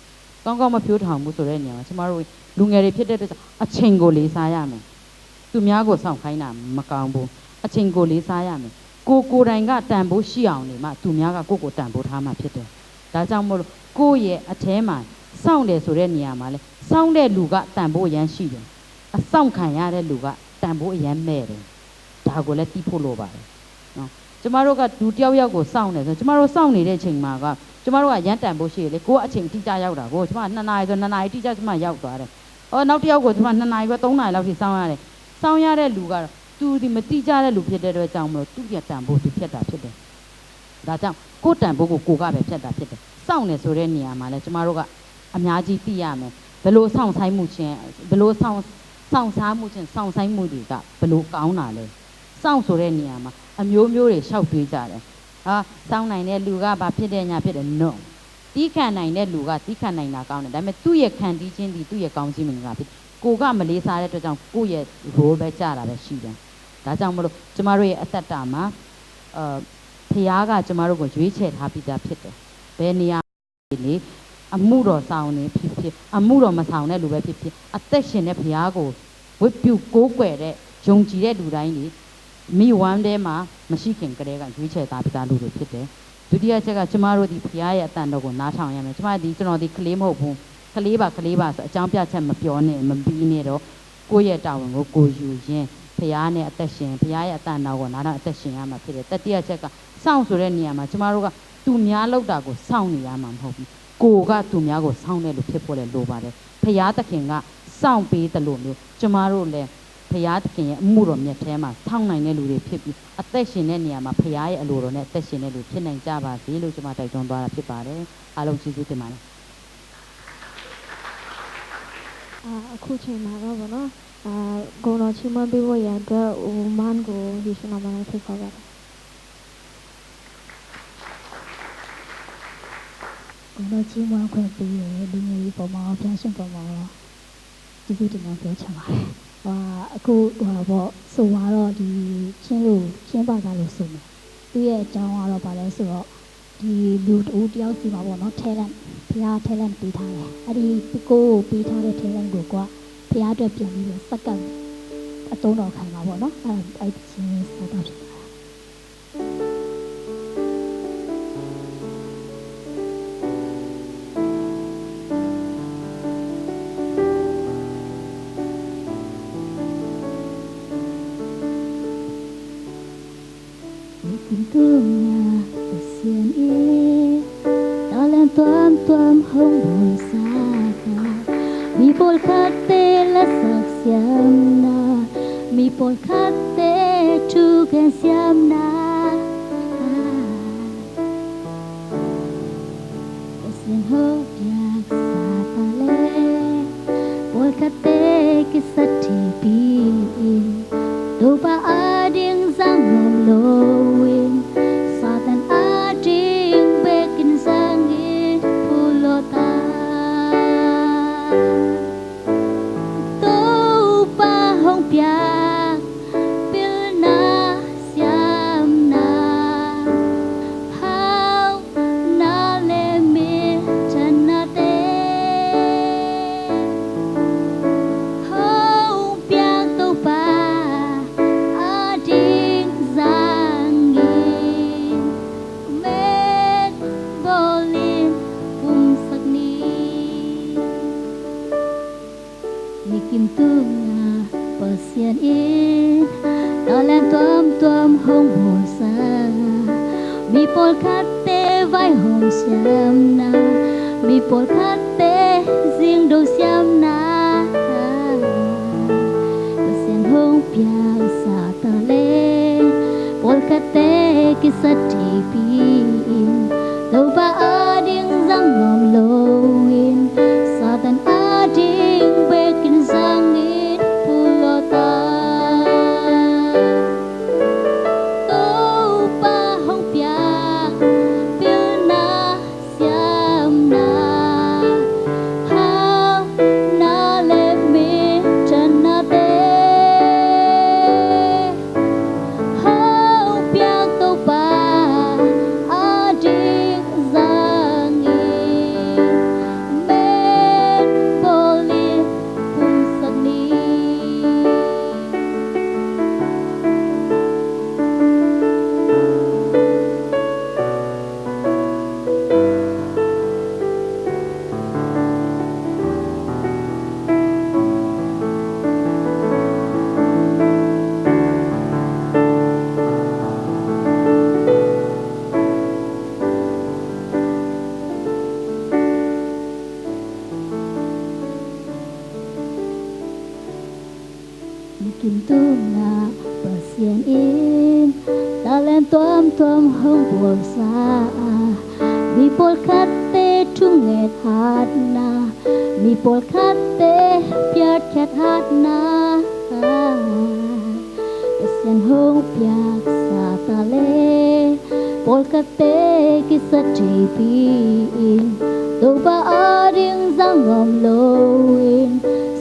ကောင်းကောင်းမပြောထောင်ဘူးဆိုတဲ့နေရာမှာကျမတို့လူငယ်တွေဖြစ်တဲ့အတွက်အချိန်ကိုလေးစားရမယ်သူများကိုစောင့်ခိုင်းတာမကောင်းဘူးအချိန်ကိုလေးစားရမယ်ကိုကိုယ်တိုင်ကတန်ဖိုးရှိအောင်နေမှသူများကကိုယ့်ကိုတန်ဖိုးထားမှာဖြစ်တယ်ဒါကြောင့်မို့လို့ကိုယ့်ရဲ့အထဲမှာစောင့်တယ်ဆိုတဲ့နေရာမှာလဲစောင့်တဲ့လူကတန်ဖိုးအရမ်းရှိတယ်အစောင့်ခံရတဲ့လူကတန်ဖိုးအရမ်းမဲ့တယ်ဒါကိုလည်းသိဖို့လိုပါတယ်နော်ကျမတို့ကလူတယောက်ယောက်ကိုစောင့်နေဆိုကျမတို့စောင့်နေတဲ့အချိန်မှာကကျမတို့ကရမ်းတန်ဖို့ရှိတယ်လေကိုကအချိန်တိကျရောက်တာကိုကျမနှစ်နာရီဆိုနှစ်နာရီတိကျကျမရောက်သွားတယ်အော်နောက်တစ်ယောက်ကိုကျမနှစ်နာရီပဲသုံးနာရီလောက်ထိစောင့်ရတယ်စောင့်ရတဲ့လူကတော့သူဒီမတိကျတဲ့လူဖြစ်တဲ့အတွက်ကြောင့်မလို့သူ့ရဲ့တန်ဖိုးသူဖြတ်တာဖြစ်တယ်ဒါကြောင့်ကိုယ်တန်ဖိုးကိုကိုကပဲဖြတ်တာဖြစ်တယ်စောင့်နေဆိုတဲ့နေရာမှာလဲကျမတို့ကအများကြီးသိရမယ်ဘလို့စောင့်ဆိုင်မှုချင်းဘလို့စောင့်စောင့်စားမှုချင်းစောင့်ဆိုင်မှုတွေကဘလို့ကောင်းတာလဲစောင့်ဆိုတဲ့နေရာမှာအမျိုးမျိုးတွေရှောက်တွေးကြတယ်ဟာစောင့်နိုင်တဲ့လူကဘာဖြစ်တဲ့ညာဖြစ်တယ် no တီးခံနိုင်တဲ့လူကတီးခံနိုင်တာကောင်းတယ်ဒါပေမဲ့သူ့ရဲ့ခံတီးခြင်းဒီသူ့ရဲ့ကောင်းခြင်းမင်္ဂလာဖြစ်ကိုကမလေးစားတဲ့အတွက်ကြောင့်ကိုယ့်ရဲ့ role ပဲကျတာပဲရှိတယ် ဒါကြောင့်မလို့ကျမတို့ရဲ့အသက်တာမှာ၊ အာ၊ ဘုရားကကျမတို့ကိုရွေးချယ်ထားပြီးသားဖြစ်တယ်။ ဘယ်နေရာနေ၊ အမှုတော်ဆောင်နေဖြစ်ဖြစ်၊ အမှုတော်မဆောင်တဲ့လူပဲဖြစ်ဖြစ်၊ အသက်ရှင်တဲ့ဘုရားကိုဝတ်ပြုကိုးကွယ်တဲ့၊ ယုံကြည်တဲ့လူတိုင်းနေ၊ မီးဝမ်းထဲမှာမရှိခင်ကတည်းကရွေးချယ်ထားပြီးသားလူတွေဖြစ်တယ်။ ဒုတိယအချက်ကကျမတို့ဒီဘုရားရဲ့အသံတော်ကိုနားထောင်ရမယ်။ ကျမဒီကျွန်တော်ဒီကလေးမဟုတ်ဘူး။ ကလေးပါ၊ ကလေးပါဆိုအကြောင်းပြချက်မပြောနဲ့၊ မပြီးနဲ့တော့၊ ကိုယ့်ရဲ့တာဝန်ကိုကိုယ်ယူရင်း၊ ဘုရားနဲ့အသက်ရှင်၊ ဘုရားရဲ့အသံတော်ကိုနားထောင်အသက်ရှင်ရမှာဖြစ်တယ်။ တတိယအချက်ကစောင့်ဆိုတဲ့နေရာမှာကျမတို့ကသူများလုပ်တာကိုစောင့်နေရမှာမဟုတ်ဘူး။ ကိုယ်ကသူများကိုစောင့်တဲ့လူဖြစ်ဖို့လည်းလိုပါတယ်။ ဘုရားသခင်ကစောင့်ပေးသလိုမျိုးကျမတို့လည်းဘုရားသခင်ရဲ့အမှုတော်မြတ်ထဲမှာစောင့်နိုင်တဲ့လူတွေဖြစ်ပြီး၊ အသက်ရှင်တဲ့နေရာမှာဘုရားရဲ့အလိုတော်နဲ့အသက်ရှင်တဲ့လူဖြစ်နိုင်ကြပါစေလို့ကျမတိုက်တွန်းသွားတာဖြစ်ပါတယ်။ အားလုံးကျေးဇူးတင်ပါတယ်။ အာ၊ အခုချိန်မှာတော့ပေါ့နော်၊ အာ၊ ဂုဏ်တော်ချီးမွမ်းပေးဖို့ရန်အတွက်၊ ဦးမန်းကိုရေရှင်တော်မှာဖိတ်ခေါ်ပါတယ်။ ဂုဏ်တော်ချီးမွမ်းခွင့်ပေးတဲ့လူမျိုးကြီးပေါ်မှာ၊ ဘုရားရှင်ပေါ်မှာကျေးဇူးတင်ကြောင်းပြောချင်ပါတယ်။ ဟို၊ အခု၊ ဟို၊ ပေါ့၊ ဆိုပါတော့ဒီချင်းလို၊ ချင်းဘာသာလိုဆိုမယ်။ သူ့ရဲ့အကြောင်းကတော့ဘာလဲဆိုတော့၊ ဒီလူတဦးတယောက်စီမှာပေါ့နော်၊ talent၊ ဘုရား talent ပေးထားတယ်။ အဲ့ဒီကိုယ်ကိုပေးထားတဲ့ talent ကိုကဘုရားအတွက်ပြန်ပြီးတော့စက္ကန့်အသုံးတော်ခံမှာပေါ့နော်။ အဲ့အဲ့ဒီချင်းလေးစားတော့ဖြစ်ပါတယ်။ Nikin tung a Pasian in talent tuamtuam hong bawl sa a, mi pawlkhatte lasak siamna, mi pawlkhatte thugen siamna. Pasian hong piak sa ta le, pawlkhatte kisat theipi in, Topa ading zang ngam lo in, Satan ading bekin zangin phulawt ta. Topa hong piak pilna siamna, hauhna le minthanna te hong piak Topa ading zangin met bawlin pumsak ni. Nikim tung a Pasian in talent tuamtuam hong bawl sa, mi pawlkhatte vai hong siamna, mi pawlkhatte zingdo siamna. Pasian hong piak sa ta le, pawlkhatte kisat theipi in, Topa ading zang ngam lo in, Satan ading bekin zangin phulawt ta. Topa hong piak pilna siamna, hauhna le minthanna te hong piak Topa ading zangin met bawlin pumsak ni. Nikim tung a Pasian in talent tuamtuam hong bawl sa a, mi pawlkhatte thunget hatna, mi pawlkhatte piatkhiat hatna. Pasian hong piak sa ta le, pawlkhatte kisat theipi in, Topa ading zang ngam lo in,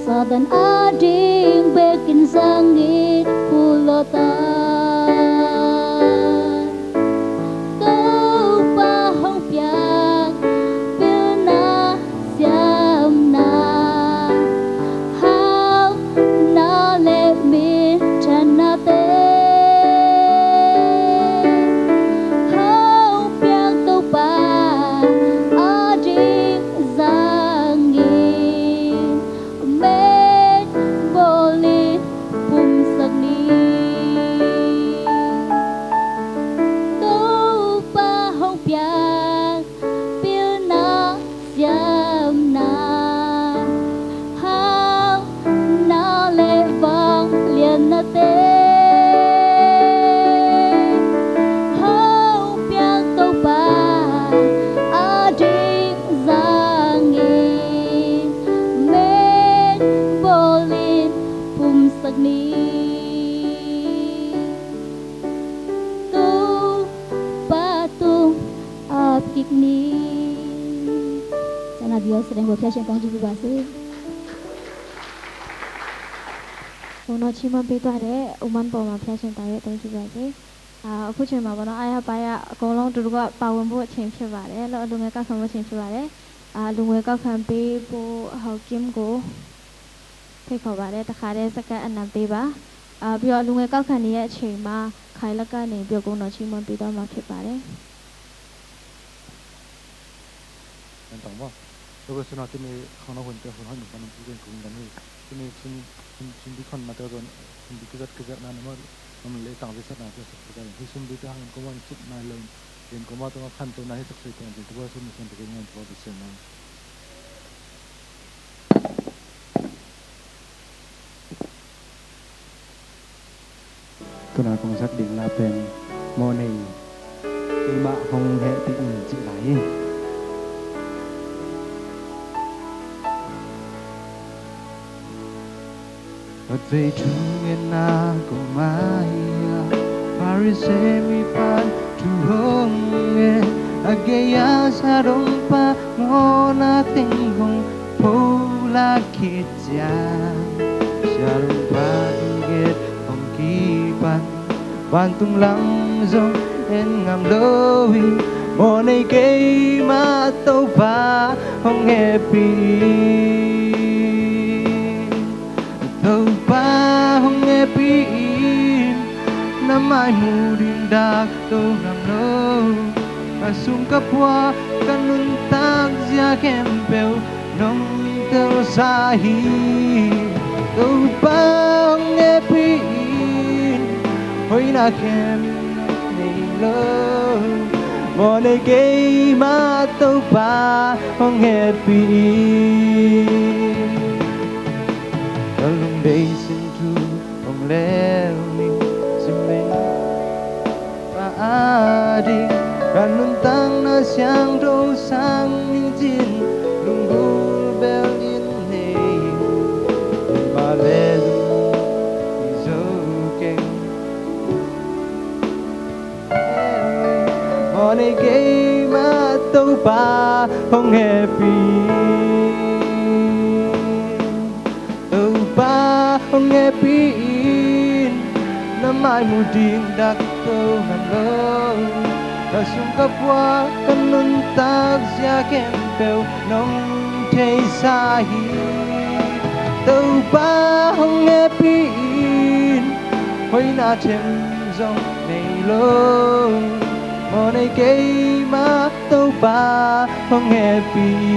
Satan ading bekin zangin phulawt Topa hong piak pilna siamna, hauhna le minthanna te hong piak Topa ading zangin, met bawlin pumsak ni. Topa hong piak pilna siamna, hauhna le vangliatna te hong piak Topa ading zangin, met bawlin pumsak ni. Topa tung ap kik ni. Cana dio sedeng bo phiachen kong jibu ba si. Uno chimon pi tua de uman po ma phiachen ta ye tong jibu ba si. A, phu chen ma bono aya paya kolong tu dua pa won bo chen phiachen ba de lo lunge ka khan bo chen phiachen ba de. A, lunge ka khan pi pu hau kim ko. เพลงของบาทได้ตะขาได้สกัดอันนำตีบา อ่า เปียวลุงเอเก้าคันนี้เฉยมา ขายละกันนี่ เปียวกงนอนชิมอนปีต่อมาเพียบบาทได้ Kan tang ba. Lo ka suna timi khang na hun te hun hoi mun kan pi den kung kan hi. Timi sun, sun, sun di khon ma te zon, sun di kizat kizat na na ma, nam le tang kizat na te sat kizat. Hi sun di te hang ko ma sut na lo, den ko ma to ma khan to na hi sak sei te an te to ba sun sun te ngan to ba sen na. Tuna kong sak ding la pen mawhnei keimah hong hehpih in cih lai hi. Khatvei thungetna kong mai-ah Pharisee mipa'n thu hong ngen, a gei-a siadongpa mawhna teng hong pholak khit ciang, siadongpa thunget hong kipan vantung lam zong en ngam lo hi. Mawhnei keimah Topa hong hehpih in, Topa hong hehpih in, na mai mu ding dak to ngam lo. Ka sum ka pua ka nuntak zia khempeuh nong telsa hi. Topa hong hehpih in, hoihna khem nei lo. Mawhnei keimah Topa hong hehpih in, ka lungdei sin thu hong lel ning, simmeng pa ading ka nuntakna siangtho sang ning cin, lunggulh bel in nei, keima le lung zo keng. Mawhnei keimah Topa hong hehpih in, Topa hong hehpih in, na mai mu ding dak to ngam lo. Ka sum ka pua ka nuntak zia khempeuh nong theisa hi. Topa hong hehpih in, hoihna them zong nei lo. Mawhnei keimah Topa hong hehpih in.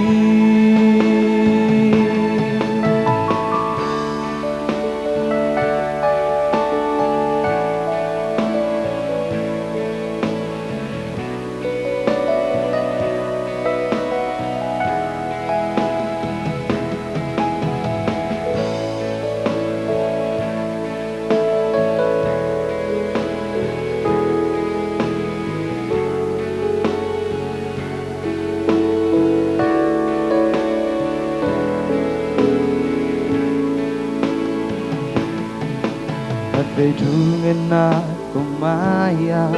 Khatvei thungetna kong mai-ah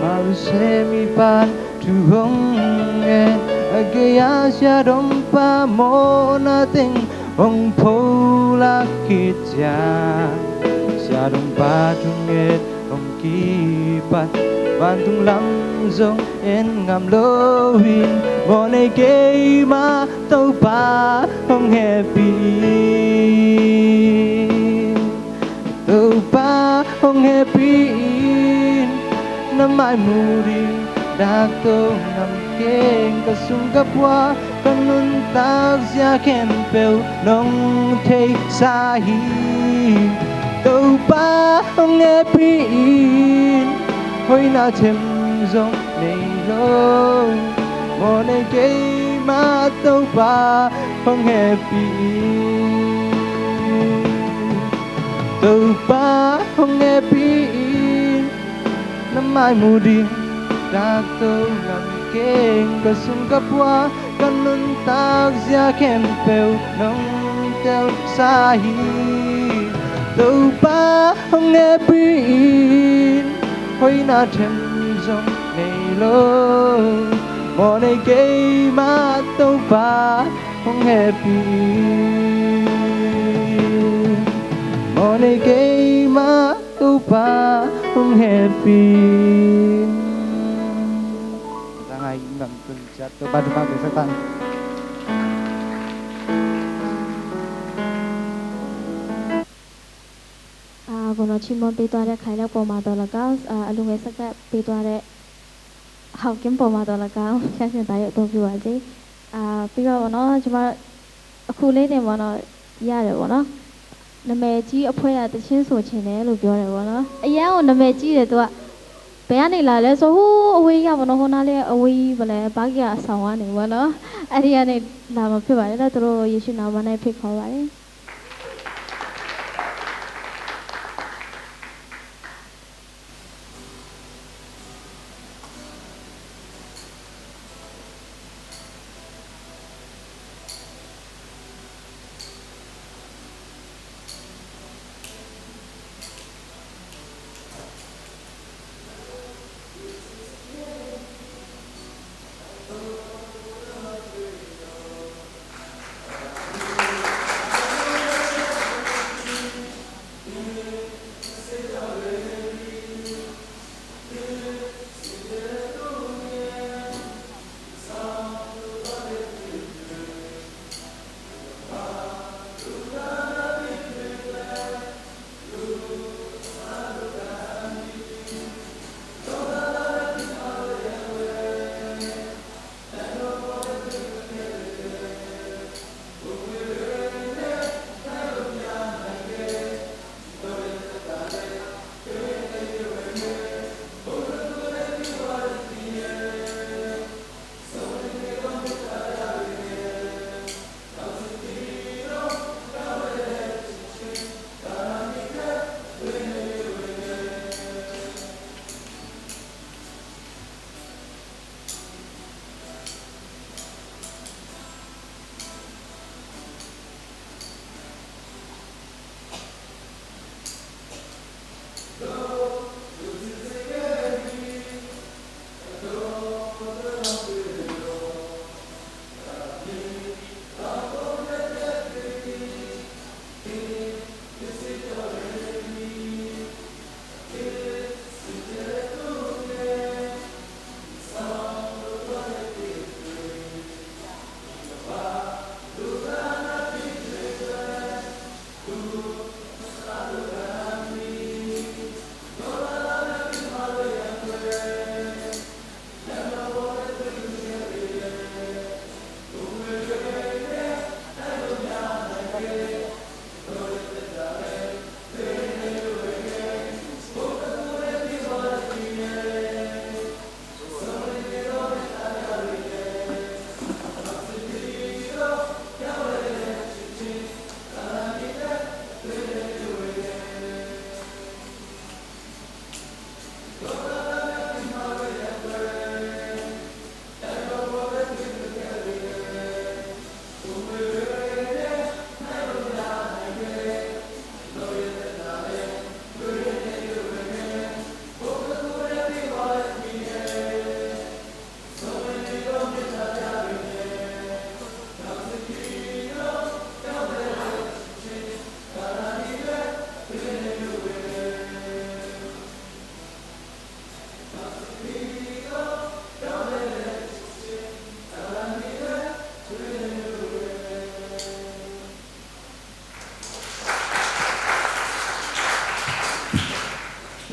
Pharisee mipa'n thu hong ngen, a gei-a siadongpa mawhna teng hong pholak khit ciang, sia Tung pan thunget hong kipat, vantung lam zong en ngam lo in, mawhnei keima Topa hong hehpih in. Topa hong hehpih in, na mai mu ding dak to ngam keng, ka sung ka pua, ka nuntak zia khempeuh nong theisa hi. Topa hong hehpih in, hoihna them zong nei lo, mawhnei keima Topa hong hehpih in. Topa hong hehpih in, na mai mu ding dak to ngam keng, ka sung ka pua, ka nuntak zia khempeuh nong telsa hi. Topa hong hehpih in, hoihna them zong nei lo, mawhnei keima Topa hong hehpih in, mawhnei keima Topa hong hehpih in. Zangai in bang tun ciat Topa thupha pe sak tan. အာ၊ ကိုယ်တော်ချီးမွမ်းပေးသွားတဲ့ ခိုင်လက်ပေါ်မှာသော်လည်းကောင်း၊ အာ၊ အလှူငွေဆက်ကပ်ပေးသွားတဲ့ ဟောက်ကင်းပေါ်မှာသော်လည်းကောင်း၊ ဖျားရှင်သာရဲ့အသုံးပြုပါစေ။ အာ၊ ပြီးတော့ပေါ့နော်၊ ကျွန်မအခုလေးတင်ပေါ့နော်၊ ရတယ်ပေါ့နော်။ နာမည်ကြီးအဖွဲ့ကသီချင်းဆိုချင်တယ်လို့ပြောတယ်ပေါ့နော်။ အရမ်းကိုနာမည်ကြီးတယ်သူက။ ဘယ်ကနေလာလဲဆို၊ ဟိုးအဝေးကြီးပေါ့နော်၊ ဟိုနားလေးအဝေးကြီးပေါ့လေ၊ ဘာကီကအဆောင်ကနေပေါ့နော်။ အဲ့ဒီကနေလာမှာဖြစ်ပါတယ်။ ဒါသူတို့ယေရှုနာမနဲ့ဖိတ်ခေါ်ပါတယ်။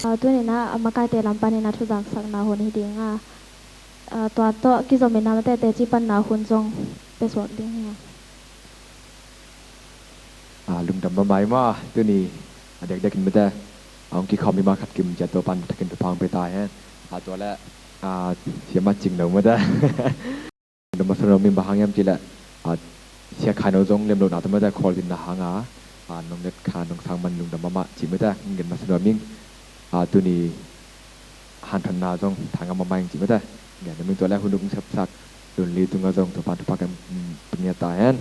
A, tuni-in ah a makaite lam panin a thuzaksakna hun hi ding a, a, tua tawh kizom in ah amaute teci panna hun zong pia suak ding hi a. A, lungdam mahmah hi maw, tuni a dekdek in amaute a hong kikhawm hi mah khat kim ciat Topa'n a thakin thupha hong pia ta hen. A, tua leh, a, siamah Cing Lo amaute lungdam masa nuam ing. Bang hang hiam cih leh, a, Sia Khai No zong lem lohna tawh amaute khawl dinna hang a, a, nong let kha nong sang man lungdam mahmah ci amaute hong gen masa nuam ing. A, tuni hanthotna zong tha ngam mahmah ing ci amaute hong gen nuam ing. Tua leh hun uk hong sepsak Lun Li tungah zong Topa'n thupha hong pia ta hen.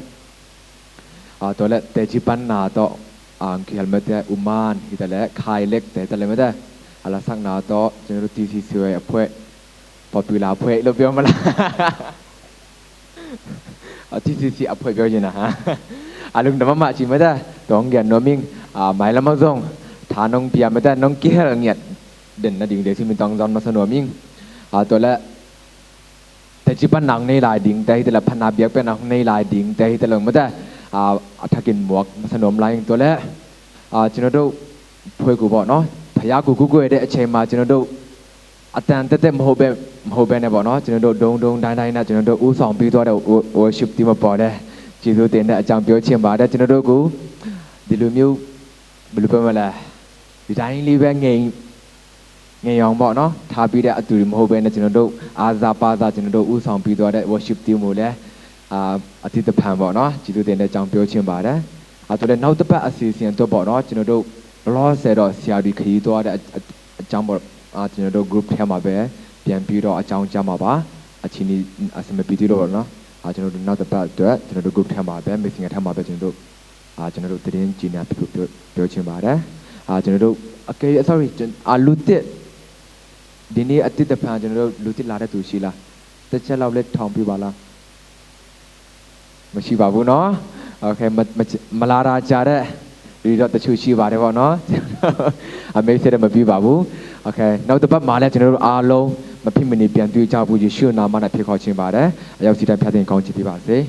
A, tua leh teci panna tawh, a, hong kihel amaute, U Man hi ta leh Khai Lek te hi ta leh amaute a lasakna tawh, ci no do, T C C a phuai, popular phuai lo pia mala. A, T C C a phuai pia cina ha. A, lungdam mahmah ci amaute, tua hong gen nuam ing. A, mailam ah zong tha nong pia amaute, nong kihel ngiat den nading te si min tawh hong zon masa nuam ing. A, tua leh teci panna hong nei lai dingte hi ta leh, phatna biakpiakna hong nei lai dingte hi ta leh amaute, a, a thakin muak masa nuam lai ing. Tua leh, a, ci no do, phuai ku bawh no, phaya ku ku ku de a cei ma ci no do, a tan tete maho be, maho be ne bawh no, ci no do, dong dong dai dai na ci no do, U Sawng Pi tua de, wo-, worship team a paw de, ci tu ten de, a cang pio cin ba de, ci no do ku, di lu miu, bulu pe ma le, di dai li be ngei, ngei yong bawh no, tha pi de a tu rim ho be na ci no do, a za pa za ci no do, U Sawng Pi tua de, worship team mu le, a, a ti ta phan bawh no, ci tu ten de cang pio cin ba de. A tua leh nau ta pa a si sian tua bawh no, ci no do, lo se do, sia di khi tua de, a, a, a cang bawh, a, ci no do, group thiam a be, pian pi do, a cang cang ma ba, a ci ni, a si ma pi ti do bawh no, a ci no do, nau ta pa tua, ci no do, group thiam a be, mixing thiam a be, ci no do, a, ci no do, te din ci ni a pi pi pi cin ba de. A, ci no do, okay, sorry, ci, a, lu ti, di ni a ti ta phan, ci no do, lu ti la de tu si la. Te ca lau le thong pi ba la. မရှိပါဘူးနော်။ Okay, မ- မ- မလာတာကြာတဲ့လူတွေတော့တချို့ရှိပါတယ်ပေါ့နော်။ အမိတ်ဆက်တော့မပြီးပါဘူး။ Okay, နောက်တစ်ပတ်မှာလည်းကျွန်တော်တို့အားလုံးမဖြစ်မနေပြန်တွေ့ကြဖို့ယေရှုနာမနဲ့ဖိတ်ခေါ်ခြင်းပါတယ်။ အရောက်စီတိုင်းဖျားသိမ်းကောင်းချီးပေးပါစေ။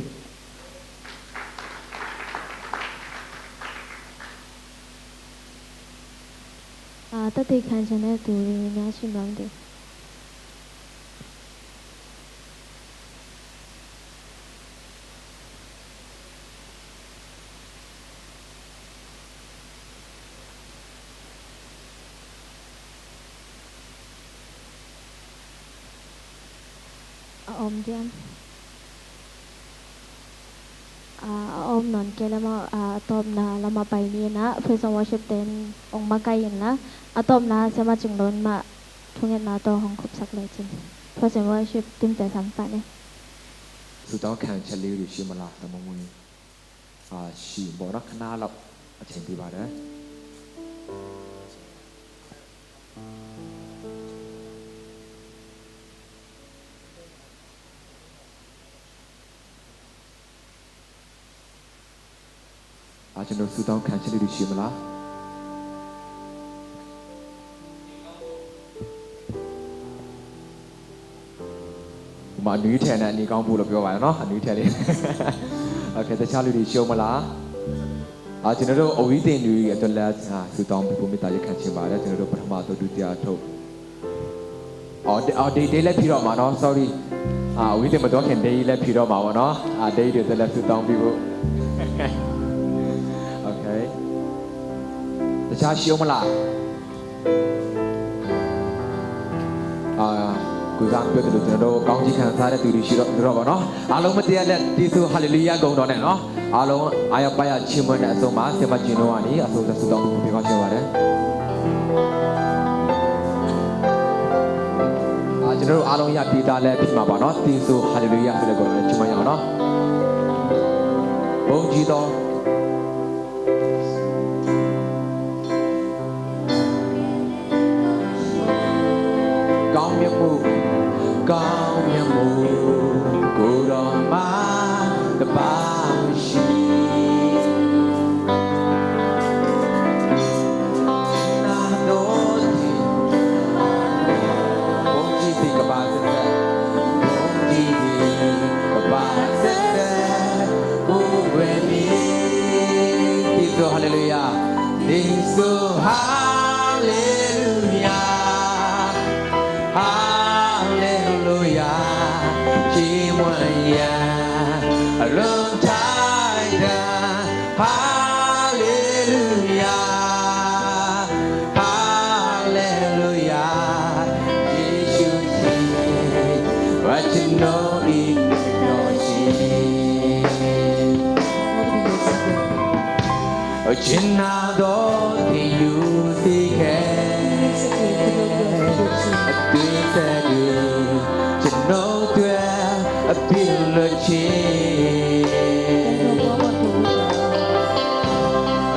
အာ၊ သက်သေခံချင်တဲ့သူတွေများရှိမှမသိဘူး။ အအုံးဒဵမ်၊ အာ၊ အအုံးနွံကဲလႄႈမႃး၊ အာ၊ အတဵမ်ၼႃႈလႃႈမႃးပၢႆႈၼႆႉၼႃႈ၊ Praise and Worship team ဢွင်ႇမႃးၵႆႈၼႃႈ၊ အတဵမ်ၼႃႈသေမႃးၸိုင်ႈလူၼ်ႉမႃး၊ ထုင်းၼႃႈတေႃႇႁွင်ႈၶုပ်ႉသၵ်ႉလႄႈၸိုင်ႈ၊ Praise and Worship team ၸႂ်သၢမ်ပႃႈၼႆႉ။ ဆုတောင်းခံချက်လေးတွေရှိမလား၊ ဒါမှမဟုတ်ရင်၊ အာ၊ ရှိပေါ့နော်၊ ခဏလောက်အချိန်ပေးပါတယ်။ အာ၊ ကျွန်တော်ဆုတောင်းခံချက်လေးတွေရှိမလား။ ဥမာ၊ အနွေးထဲနဲ့ နေကောင်းဖို့လို့ပြောပါတယ်နော်၊ အနွေးထဲလေး။ Okay, တခြားလူတွေရှိဦးမလား။ အာ၊ ကျွန်တော်တို့အဝိသင်တွေအတွက်လည်း၊ အာ၊ ဆုတောင်းပေးဖို့မေတ္တာရပ်ခံချင်ပါတယ်။ ကျွန်တော်တို့ပထမအသုတ်၊ ဒုတိယအသုတ်၊ အော်၊ ဒ- အော်၊ ဒိတ်၊ ဒိတ်လည်းဖြည့်တော့မှာနော်၊ sorry။ အာ၊ အဝိသင်မသွားခင်၊ ဒိတ်လည်းဖြည့်တော့မှာပေါ့နော်။ အာ၊ ဒိတ်တွေအတွက်လည်းဆုတောင်းပေးဖို့။ Okay, တခြားရှိဦးမလား။ အာ၊ ကိုယ်စားပြောသလို၊ ကျွန်တော်တို့ကောင်းကြီးခံစားတဲ့သူတွေရှိတော့၊ တော့ပါနော်။ အားလုံးမတရားလက်တီးသူ၊ ဟာလေလုယာဂုဏ်တော်နဲ့နော်၊ အားလုံးအားရပါးရချီးမွမ်းတဲ့အဆုံးမှာ၊ ဆရာမကျင်တို့ကနေအဆုံးသတ်ဆုတောင်းပေးဖို့ဖိတ်ခေါ်ချင်ပါတယ်။ အာ၊ ကျွန်တော်တို့အားလုံးရပြီးသားလည်းဖြစ်မှာပါနော်။ တီးသူ၊ ဟာလေလုယာဆိုတဲ့ဂုဏ်တော်နဲ့ချီးမွမ်းရအောင်နော်။ ဘုန်းကြီးသော ကောင်းမြတ်မှု၊ ကောင်းမြတ်မှု၊ ကိုယ်တော်မှာတပါးမရှိ။ နာတော်သည်၊ ဘုန်းကြီးသည့်ကမ္ဘာစစ်သက်၊ ဘုန်းကြီးသည့်ကမ္ဘာစစ်သက်၊ ကိုယ်ွယ်မည် Hallelujah, hallelujah, hallelujah. ယေရှုရှင် ဘာကျွန်တော် ချစ်နာသောသခင် ယူစေခဲ့ အသွေးသဒ္ဒု ကျွန်တော်အတွက် အပြစ်လွတ်ခြင်း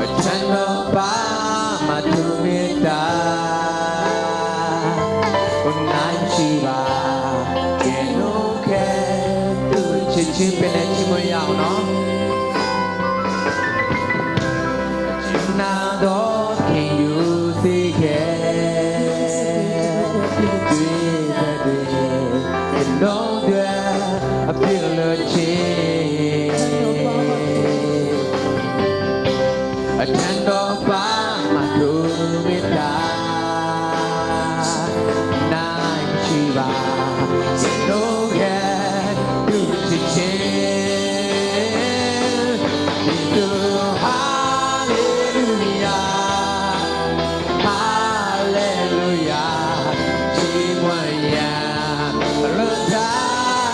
အထံတော်ပါမှ သူမေတ္တာ ကို နိုင်ရှိပါ ကယ်နှုတ်ခဲ့ သူ့ချစ်ခြင်း ပြန်လည်ချီးမွမ်းရအောင်နော်။ ချစ်နာသောသခင် ယူစေခဲ့ သွေးသဒ္ဒု ကျွန်တော်အတွက် အပြစ်လွတ်ခြင်း အထံတော်ပါမှ သူမေတ္တာ နိုင်ရှိပါ ကျွန်တော်ရဲ့ သူ့ချစ်ခြင်း ယေရှု hallelujah, hallelujah, ချီးမွမ်းရန် အလွန်ထို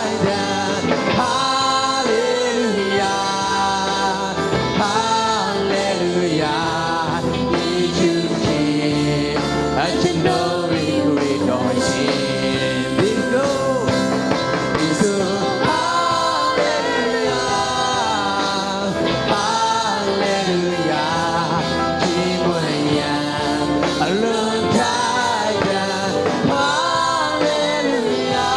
က်တန် hallelujah, hallelujah, ယေရှုရှင် အကျွန်တော်ရဲ့ ကိုယ်တော်ရှင် ယေရှု ယေရှု hallelujah, hallelujah, ချီးမွမ်းရန် အလွန်ထိုက်တန် hallelujah,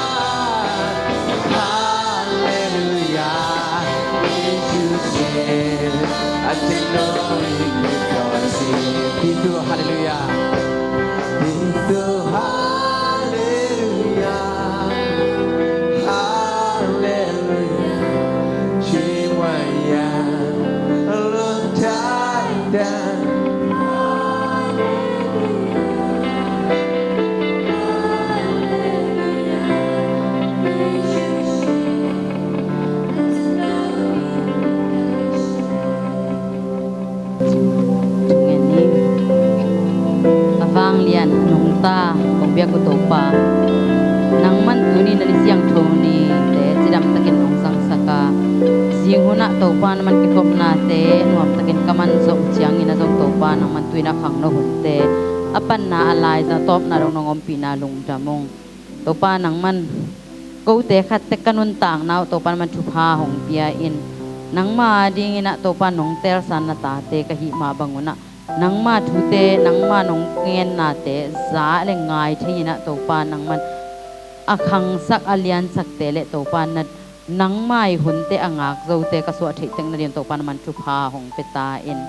hallelujah, ယေရှုရှင် အကျွန်တော်ရဲ့ ကိုယ်တော်ရှင် ယေရှု hallelujah, ယေရှု hallelujah, hallelujah, ချီးမွမ်းရန် အလွန်ထိုက်တန် Ngen ni. A vanglian nungta kong biak uh Topa, nangman tuni na ni siangtho nite cidam takin hong zangsak a, zing hunah Topa na man kikhopnate nuam takin ka man zawh uh ciangin a zong Topa nangman tuni na khangno hunte a panna a laizang tawpna dong nong ompihna lungdam ung. Topa nangman kote khat tek ka nuntakna uh Topa nangman thupha hong pia in, nangma dingin ah Topa nong teelsan na tate ka hih mah bangun ah nangma thute, nangma nong gennate za le ngai thei in ah Topa nangman a khangsak a liansakte le Topa na nangma i hunte a ngak zote ka suah theih tek nadin Topa nangman thupha hong pia ta in.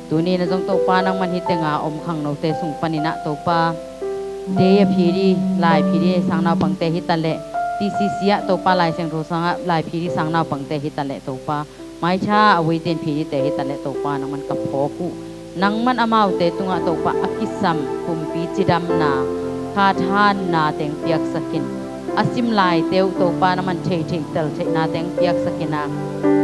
Tuni na zong Topa nangman hih tenga om khangnote sung panin ah Topa day a phi ding, lai phi ding sang naupangte hi ta leh, T C C ah Topa Lai Siangtho sangah lai phi ding sang naupangte hi ta leh Topa, maitha a vuitin phi dingte hi ta leh Topa nangman ka phawk uh. Nangman amaute tungah Topa a kisam pumpi cidamna, khathanna teng piaksak in, a sim laite uh Topa nangman thei theih tel theihna teng piaksak in ah,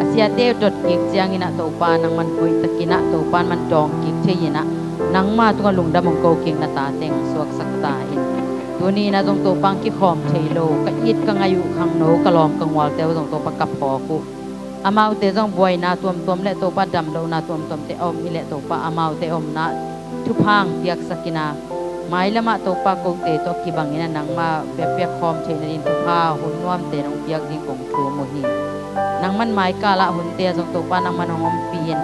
a siate uh dot kik ciangin ah Topa nangman hoih takin ah Topa nangman dawng kik thei in ah, nangma tungah lungdam hong ko kik na ta teng suaksak ta in. Tuni in ah zong Topa hong kikhawm thei lo ka it ka ngai uh khangno ka lawm ka ngualte uh zong Topa ka phawk uh. Amaute zong buaina tuamtuam le Topa damlohna tuamtuamte a om hi leh Topa amaute omna thupha hong piaksak in ah, mailamah Topa kote tawh kibangin ah nangma piakpiak khawm theih nadin thupha hun nuamte nong piak ding kong thum uh hi. Nangman maikalah hunte ah zong Topa nangman hong ompih in,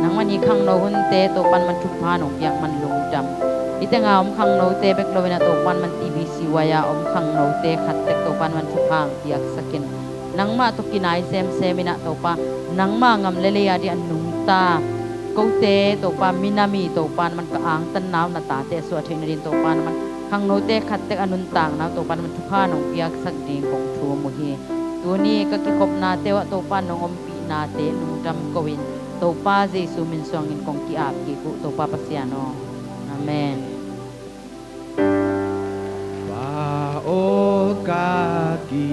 nangman hih khangno hunte Topa nangman thupha nong piak man lungdam. Hih tenga om khangnote bek lo in ah Topa nangman T B C Y a om khangnote khat tek Topa nangman thupha hong piaksak in, nangmah tawh kinai semsem in ah Topa, nangma gam le lei a ding a nungta kote Topa, minam i Topa nangman ka angtanna uh na tate a suah theih nadin Topa nangman khangnote khat tek a nuntakna uh Topa nangman thupha nong piaksak ding kong thum uh hi. Tuni ka kikhopnate uh ah Topa nong ompihnate lungdam ko in, Topa Jesu min suangin kong ki-ap kik uh Topa Pasian aw. Amen. Pa aw ka ki